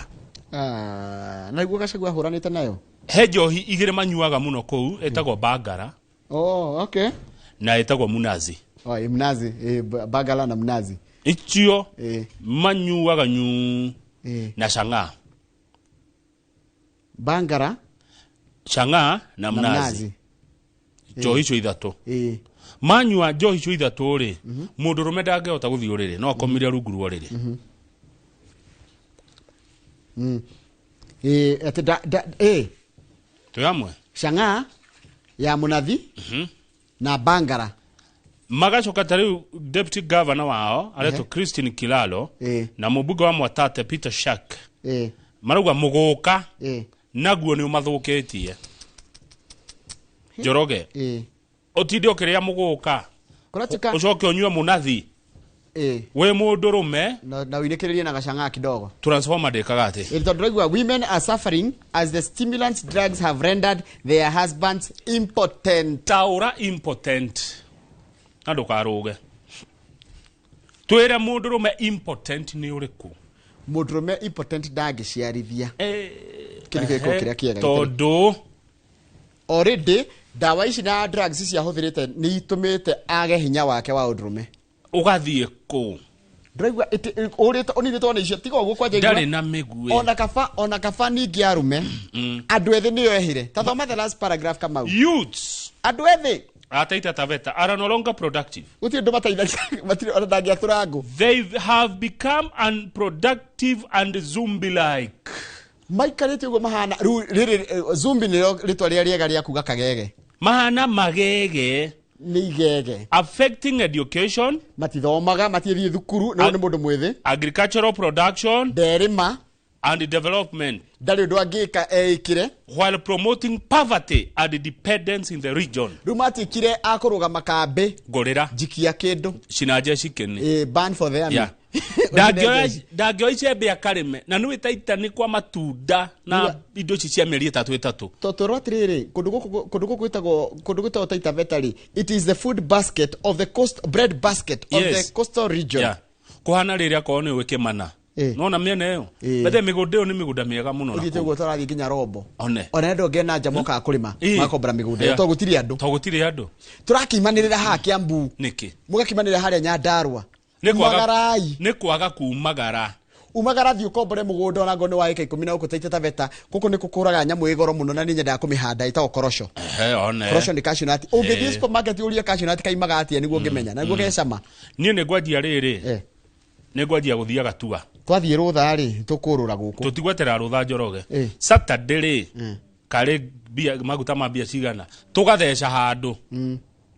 Ah, na nĩguo Gachagua ahũranĩte nayo. He njohi igĩrĩ manyuaga mũno kũu, ĩtagwo Bangara Oh, okay. na ĩtagwo Munazi. Oh, mnazi, bagala na mnazi. Icio manyuaga nyu na chang'aa. Bangara chang'aa na na mnazi. Mnazi. Njohi icio ithatũ. Manyua njohi icio ithatũ rĩ, mũndũrũme ndangĩhota gũthiĩ ũrĩrĩ, no akomire rungu rwa ũrĩrĩ. Atĩ da, da, Twĩ hamwe. Chang'aa ya mũnathi na bangara. Magacoka ta rĩu deputy governor wao aretwo Christine Kilalo na mũmbunge wa Mwatate Peter Shak marauga mũgũka naguo nĩ ũmathũkĩtie. Njoroge, ũtinde ũkĩrĩa mũgũka, Kũratuĩka ũcoke ũnyue mũnathi wĩ mũndũrũme na ũinĩkĩrĩrie na gacang'aa kidogo. Transformer ndĩkaga atĩ. Ĩĩ, tondũ ndĩraigua women are suffering as the stimulant drugs have rendered their husbands impotent. Taũra impotent na ndũkarũge, twĩre mũndũrũme impotent nĩ ũrĩkũ? Mũndũrũme impotent ndangĩciarithia. Kĩu nĩkĩo gĩkoragwo kĩrĩa kĩega. Tondũ already ndawa ici na drugs ici ahũthĩrĩte nĩ itũmĩte age hinya wake wa ũndũrũme. Ũgathiĩ kũ? Ndĩraigua ũrĩte ũninĩtwo nĩ icio, tiga ũguo kwanja. Ndarĩ na mĩguĩ. Ona kaba ningĩ arũme, andũ ethĩ nĩo ehĩre. Ta thoma the last paragraph, Kamau. Youths andũ ethĩ a Taita Taveta are no longer productive. Gũtirĩ ũndũ mateithagia, matirĩ ona ndangĩatũra ngũ. They have become unproductive and zombie like. Maikarĩte ũguo mahana rĩu rĩrĩ zumbi nĩrĩo rĩtwa rĩrĩa rĩega rĩa kuga kagege. Mahana magege. Nĩ igege. Affecting education. Matithomaga, matiĩthiĩ thukuru, nĩ nĩ mũndũ mwĩthĩ. Agricultural production nderĩma and development. Ndarĩ ũndũ angĩka eĩkĩre. While promoting poverty and dependence in the region. Rĩu matuĩkire a kũrũgama kambĩ. Ngũrĩra. Njikia kĩndũ. Cina jeshi kĩnĩ. Ban for the army. Yeah. Ndangĩoya icembe akarĩme na nĩ Taita nĩ kwa matunda na indo ici cia mĩeri ĩtatũ ĩtatũ. Totwĩrwo atĩrĩrĩ, kũndũ gũkũ gwĩtagwo, kũndũ gwĩtagwo Taita Taveta rĩ, it is the food basket of the coast, bread basket of the coastal region. Yeah. Kũhana rĩrĩa akorwo nĩ ũĩ Kĩmana, nona mĩena ĩyo bethe mĩgũnda ĩyo nĩ mĩgũnda mĩega mũno na ũthiĩte kũu. ũguo tũrathiĩ nginya Rombo. One. Ona andũ angĩ na nja mokaga kũrĩma, magakombora mĩgũnda ĩyo tondũ gũtirĩ andũ. Tondũ gũtirĩ andũ. Tũrakimanĩrĩra haha Kiambu. Nĩkĩ? Mũgakimanĩrĩra harĩa Nyandarua. Nĩ kwaga Umagarai. Nĩ kwaga kumagara. Umagara, thiĩ ũkombore mũgũnda ona ngorwo nĩ wa ĩka 10 na gũkũ Taita Taveta. Gũkũ nĩ gũkũraga nyamũ ĩ goro mũno na nĩ nyendaga kũmĩhanda, ĩtagwo korosho. Ehe, one. Korosho nĩ cashew nut. Ũngĩthiĩ supermarket ũrie cashew nut kaimaga atĩa nĩguo ũngĩmenya na nĩguo gecama. Niĩ nĩ ngwanjia rĩrĩ, nĩ ngwanjia gũthiaga tua. Twathiĩ rũtha rĩ, tũkũrũra gũkũ. Tũtigwetera rũtha, Njoroge. Saturday rĩ, karĩ mbia maguta ma mbia cigana, tũgatheca handũ,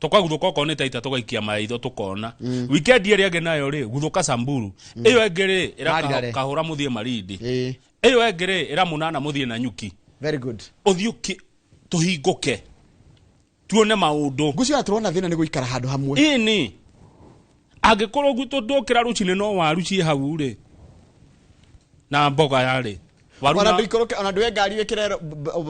tũkaguthũka okorwo nĩ Taita, tũgaikia maitho tũkona. Weekend ĩrĩa ĩngĩ nayo rĩ, guthũka Samburu. Ĩyo ĩngĩ rĩ, ĩra Marirare. Kahũra mũthiĩ Marindi. Ĩyo ĩngĩ rĩ, ĩra mũnana mũthiĩ na nyuki. Very good. Ũthiĩ tũhingũke tuone maũndũ. Ngũcio tũrona thĩna nĩ gũikara handũ hamwe. Ĩni angĩkorwo gwitũ ndũkĩra rũcinĩ no waru ciĩ hau rĩ. Na mboga yarĩ waru ona ndũikũrũke ona ndũe ngari wĩkĩre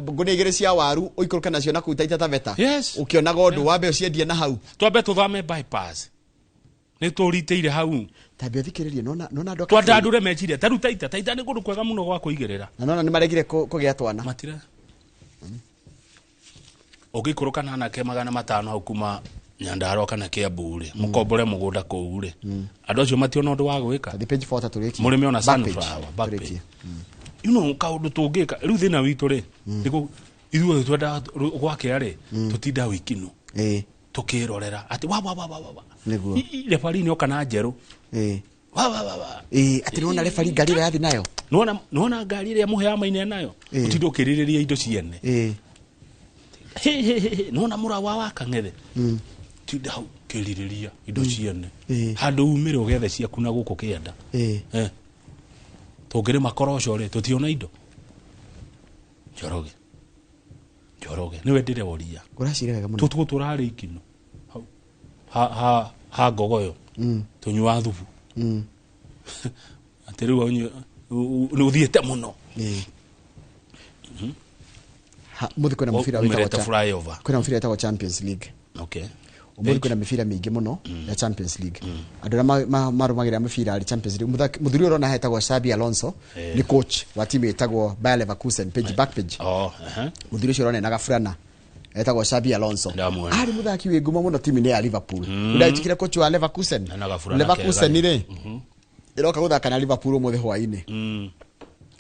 ngũnia igĩrĩ cia waru ũikũrũke nacio na kũu Taita Taveta. Yes. Ũkĩonaga ũndũ wambe ũciendie na hau. Twambe tũthame bypass nĩ tũritĩire hau. Tambia ũthikĩrĩrie nona nona andũ a Twandandũre meciria ta rĩu Taita Taita nĩ kũndũ kwega mũno gwa kũigĩrĩra. Na nona nĩ maregire kũgĩa twana. Matira. Ũngĩikũrũka na anake 500 hau kuma Nyandarua kana Kiambu rĩ, mũkombore mũgũnda kũu rĩ, andũ acio mationa ũndũ wa gwĩka. The page 4 tũrĩkie. Mũrĩme ona Back page. sunflower, back page. Tũrĩkie. You know kaũndũ tũngĩka rĩu thĩna witũ rĩ nĩkũ ithuothe twendaga gwakĩa rĩ tũtinda wikino tũkĩrorera atĩ wa wa wa wa wa Nĩguo. Refari nĩ oka na njerũ. Wa wa wa wa. Atĩ nĩwona refari ngari ĩrĩa yathi nayo. Nĩwona nĩwona ngari ĩrĩa mũheama ine nayo. Ũtinde ũkĩrĩrĩria indo ciene. He he he nĩwona mũrawa wa Kang'ethe. Tinda hau ũkĩrirĩria indo ciene. Handũ umĩre ũgethe ciaku na gũkũ kĩanda. Tũngĩrĩma koroco rĩ tũtiona indo. Njoroge. Njoroge nĩwe ndĩreoria. Ũraciria wega mũno. Tũtuo tũrarĩ ikino. Hau. Ha ha ha ngogoyo. Tũnyua thubu. Atĩ rĩu nĩ ũthiĩte mũno. Mũthĩ kwĩna mũbira wĩtagwo flyover. Kwĩna mũbira wĩtagwo Champions League. Okay. Ũmũthĩ kwĩna mĩbira mĩingĩ mũno ya Champions League. Andũ arĩa marũmagĩrĩra mĩbira ya Champions League. Mũthuri ũyũ ũrona etagwo Xabi Alonso, nĩ coach wa timu ĩtagwo Bayer Leverkusen, page back page. Mũthuri ũcio ũrona ena gaburana etagwo Xabi Alonso. Arĩ mũthaki wĩ ngumo mũno timu-inĩ ya Liverpool. Ndagĩtĩkĩra coach wa Leverkusen. Leverkusen rĩ ĩroka gũthaka na Liverpool ũmũthĩ hwaĩ-inĩ.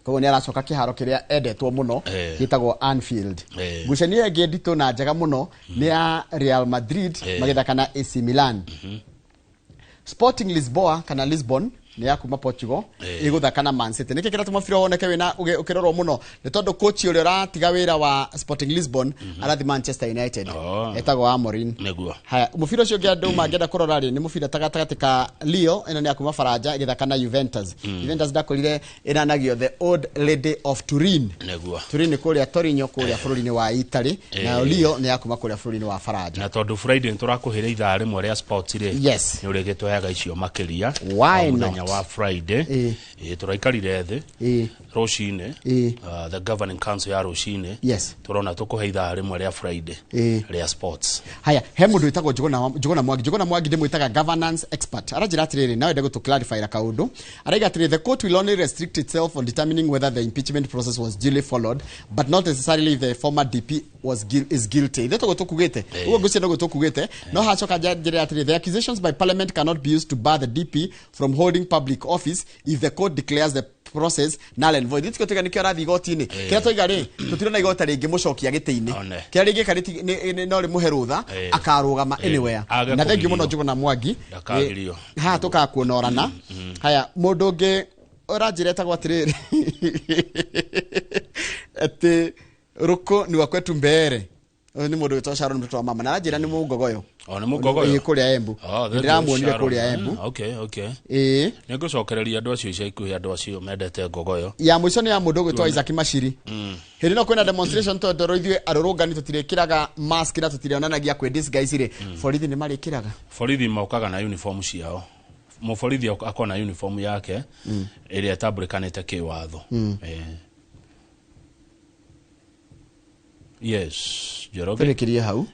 Koguo nĩ aracoka kĩharo kĩrĩa endetwo mũno gĩtagwo Anfield. Ngucanio ĩngĩ nditũ na njega mũno nĩ ya Real Madrid magĩthaka na AC Milan. Sporting Lisboa kana Lisbon nĩ ya kuma Portugal ĩgũthaka na Man City. Nĩkĩ kĩratũma mũbira woneke wĩna ũkĩrorwo mũno nĩ tondũ coach ũrĩa ũratiga wĩra wa Sporting Lisbon arathi Manchester United etagwo Amorim. Nĩguo. Haya, mũbira ũcio ũngĩ andũ mangĩenda kũrora rĩ nĩ mũbira gatagatĩ ka Lille ĩno nĩ ya kuma Faranja ĩgĩthaka na Juventus. Juventus ndakorire ĩranagio the Old Lady of Turin. Nĩguo. Turin nĩ kũrĩa Torino kũrĩa bũrũri-inĩ wa Italy, nayo Lille nĩ ya kuma kũrĩa bũrũri-inĩ wa Faranja. Na tondũ Friday nĩtũrakũhĩra ithaa rĩmwe rĩa sports rĩ. Yes. Nĩ ũrĩgĩtũheaga icio makĩria. Why not? Wa Friday tũraikarire thĩ rũcinĩ, the governing council ya rũcinĩ. Yes. Tũrona tũkũhe ithaa rĩmwe rĩa Friday rĩa sports. Haya, he mũndũ wĩtagwo Njũgũna Mwangi. Njũgũna Mwangi ndĩmwĩtaga governance expert. Aranjĩra atĩrĩrĩ, nawe ndegũtũ clarify ra kaũndũ. Araiga atĩrĩrĩ, the court will only restrict itself on determining whether the impeachment process was duly followed but not necessarily if the former DP was is guilty. Ithe tũguo tũkugĩte. Ũguo ngwĩciria noguo tũkugĩte. No hacoka njĩra atĩrĩrĩ, the accusations by parliament cannot be used to bar the DP from holding public office if the court declares the process null and void. Itiko tuiga nikio arathi igoti-inĩ. Kĩrĩa twaiga rĩ, tũtirona igoti rĩngĩ mũcokia gĩtĩ-inĩ. Kĩrĩa rĩngĩka no rĩmũhe rũtha akarũgama anywhere. Na thengiũ mũno Njũgũna Mwangi. Haha tũkakuonorana. Haya, mũndũ ũngĩ ũranjĩra etagwo atĩrĩrĩ atĩ rũkũ ni wa kwetu Mbeere. Ũyũ nĩ mũndũ wĩtagwo Sharon mtoto wa mama na aranjĩra nĩ mũngogoyo. O nĩ mũngogoyo. Kũrĩa Embu. Ndĩramuonire kũrĩa Embu. Okay, okay. Nĩ ngũcokereria andũ acio ica ikuhĩ, andũ acio mendete ngogoyo. Ya mũico nĩ ya mũndũ ũgwĩtwo Isaac Mashiri. Hĩndĩ ĩno kwĩna demonstration tondũ ithuĩ arũrũngani tũtirĩkĩraga mask na tũtirĩonanagia kwĩ disguise rĩ. Borithi nĩ marĩkĩraga. Borithi mokaga na uniform ciao. Mũborithi akona uniform yake ĩrĩa ĩtambũrĩkanĩte kĩwatho. Yes, Njoroge. Tũrĩkĩrie hau.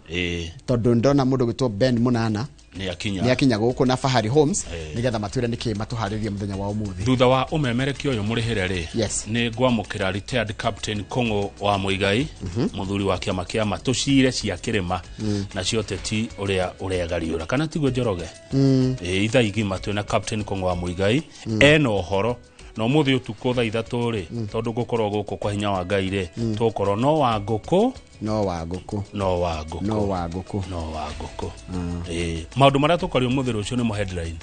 Tondũ ndona mũndũ ũgwĩtwo Ben Munana nĩ akinya gũkũ na Fahari Homes nĩgetha matwĩre nĩkĩ matũharĩrie mũthenya wa ũmũthĩ. Thutha wa ũmemerekia ũyũ mũrĩhĩre rĩ, nĩ ngwamũkĩra retired Captain Kong'o wa Muigai, mũthuri wa kĩama kĩa matũcire cia kĩrĩma nacio teti ũrĩa ũregariũra kana tiguo Njoroge? Ithaa igima twĩna Captain Kong'o wa Muigai ena ũhoro na ũmũthĩ ũtukũ thaa 3 rĩ, tondũ ngũkorwo gũkũ kwa hinya wa Ngai rĩ, tũgũkorwo no wa ngũkũ no wa ngũkũ no wa ngũkũ no wa ngũkũ no wa ngũkũ. Maũndũ marĩa tũkaria ũmũthĩ rũciũ nĩmo headline.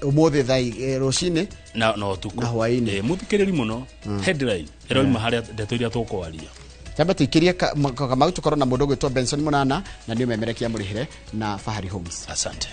Ũmũthĩ thaa rũcinĩ na ũtukũ na hwaĩ-inĩ. Mũthikĩrĩri mũno headline ĩroima harĩa ndeto iria tũkwaria. Chamba tuikirie Kamau tũkorwo na mũndũ ũgwĩtwo Benson Munana na nĩ ũmemerekia mũrĩhĩre na Fahari Homes. Asante.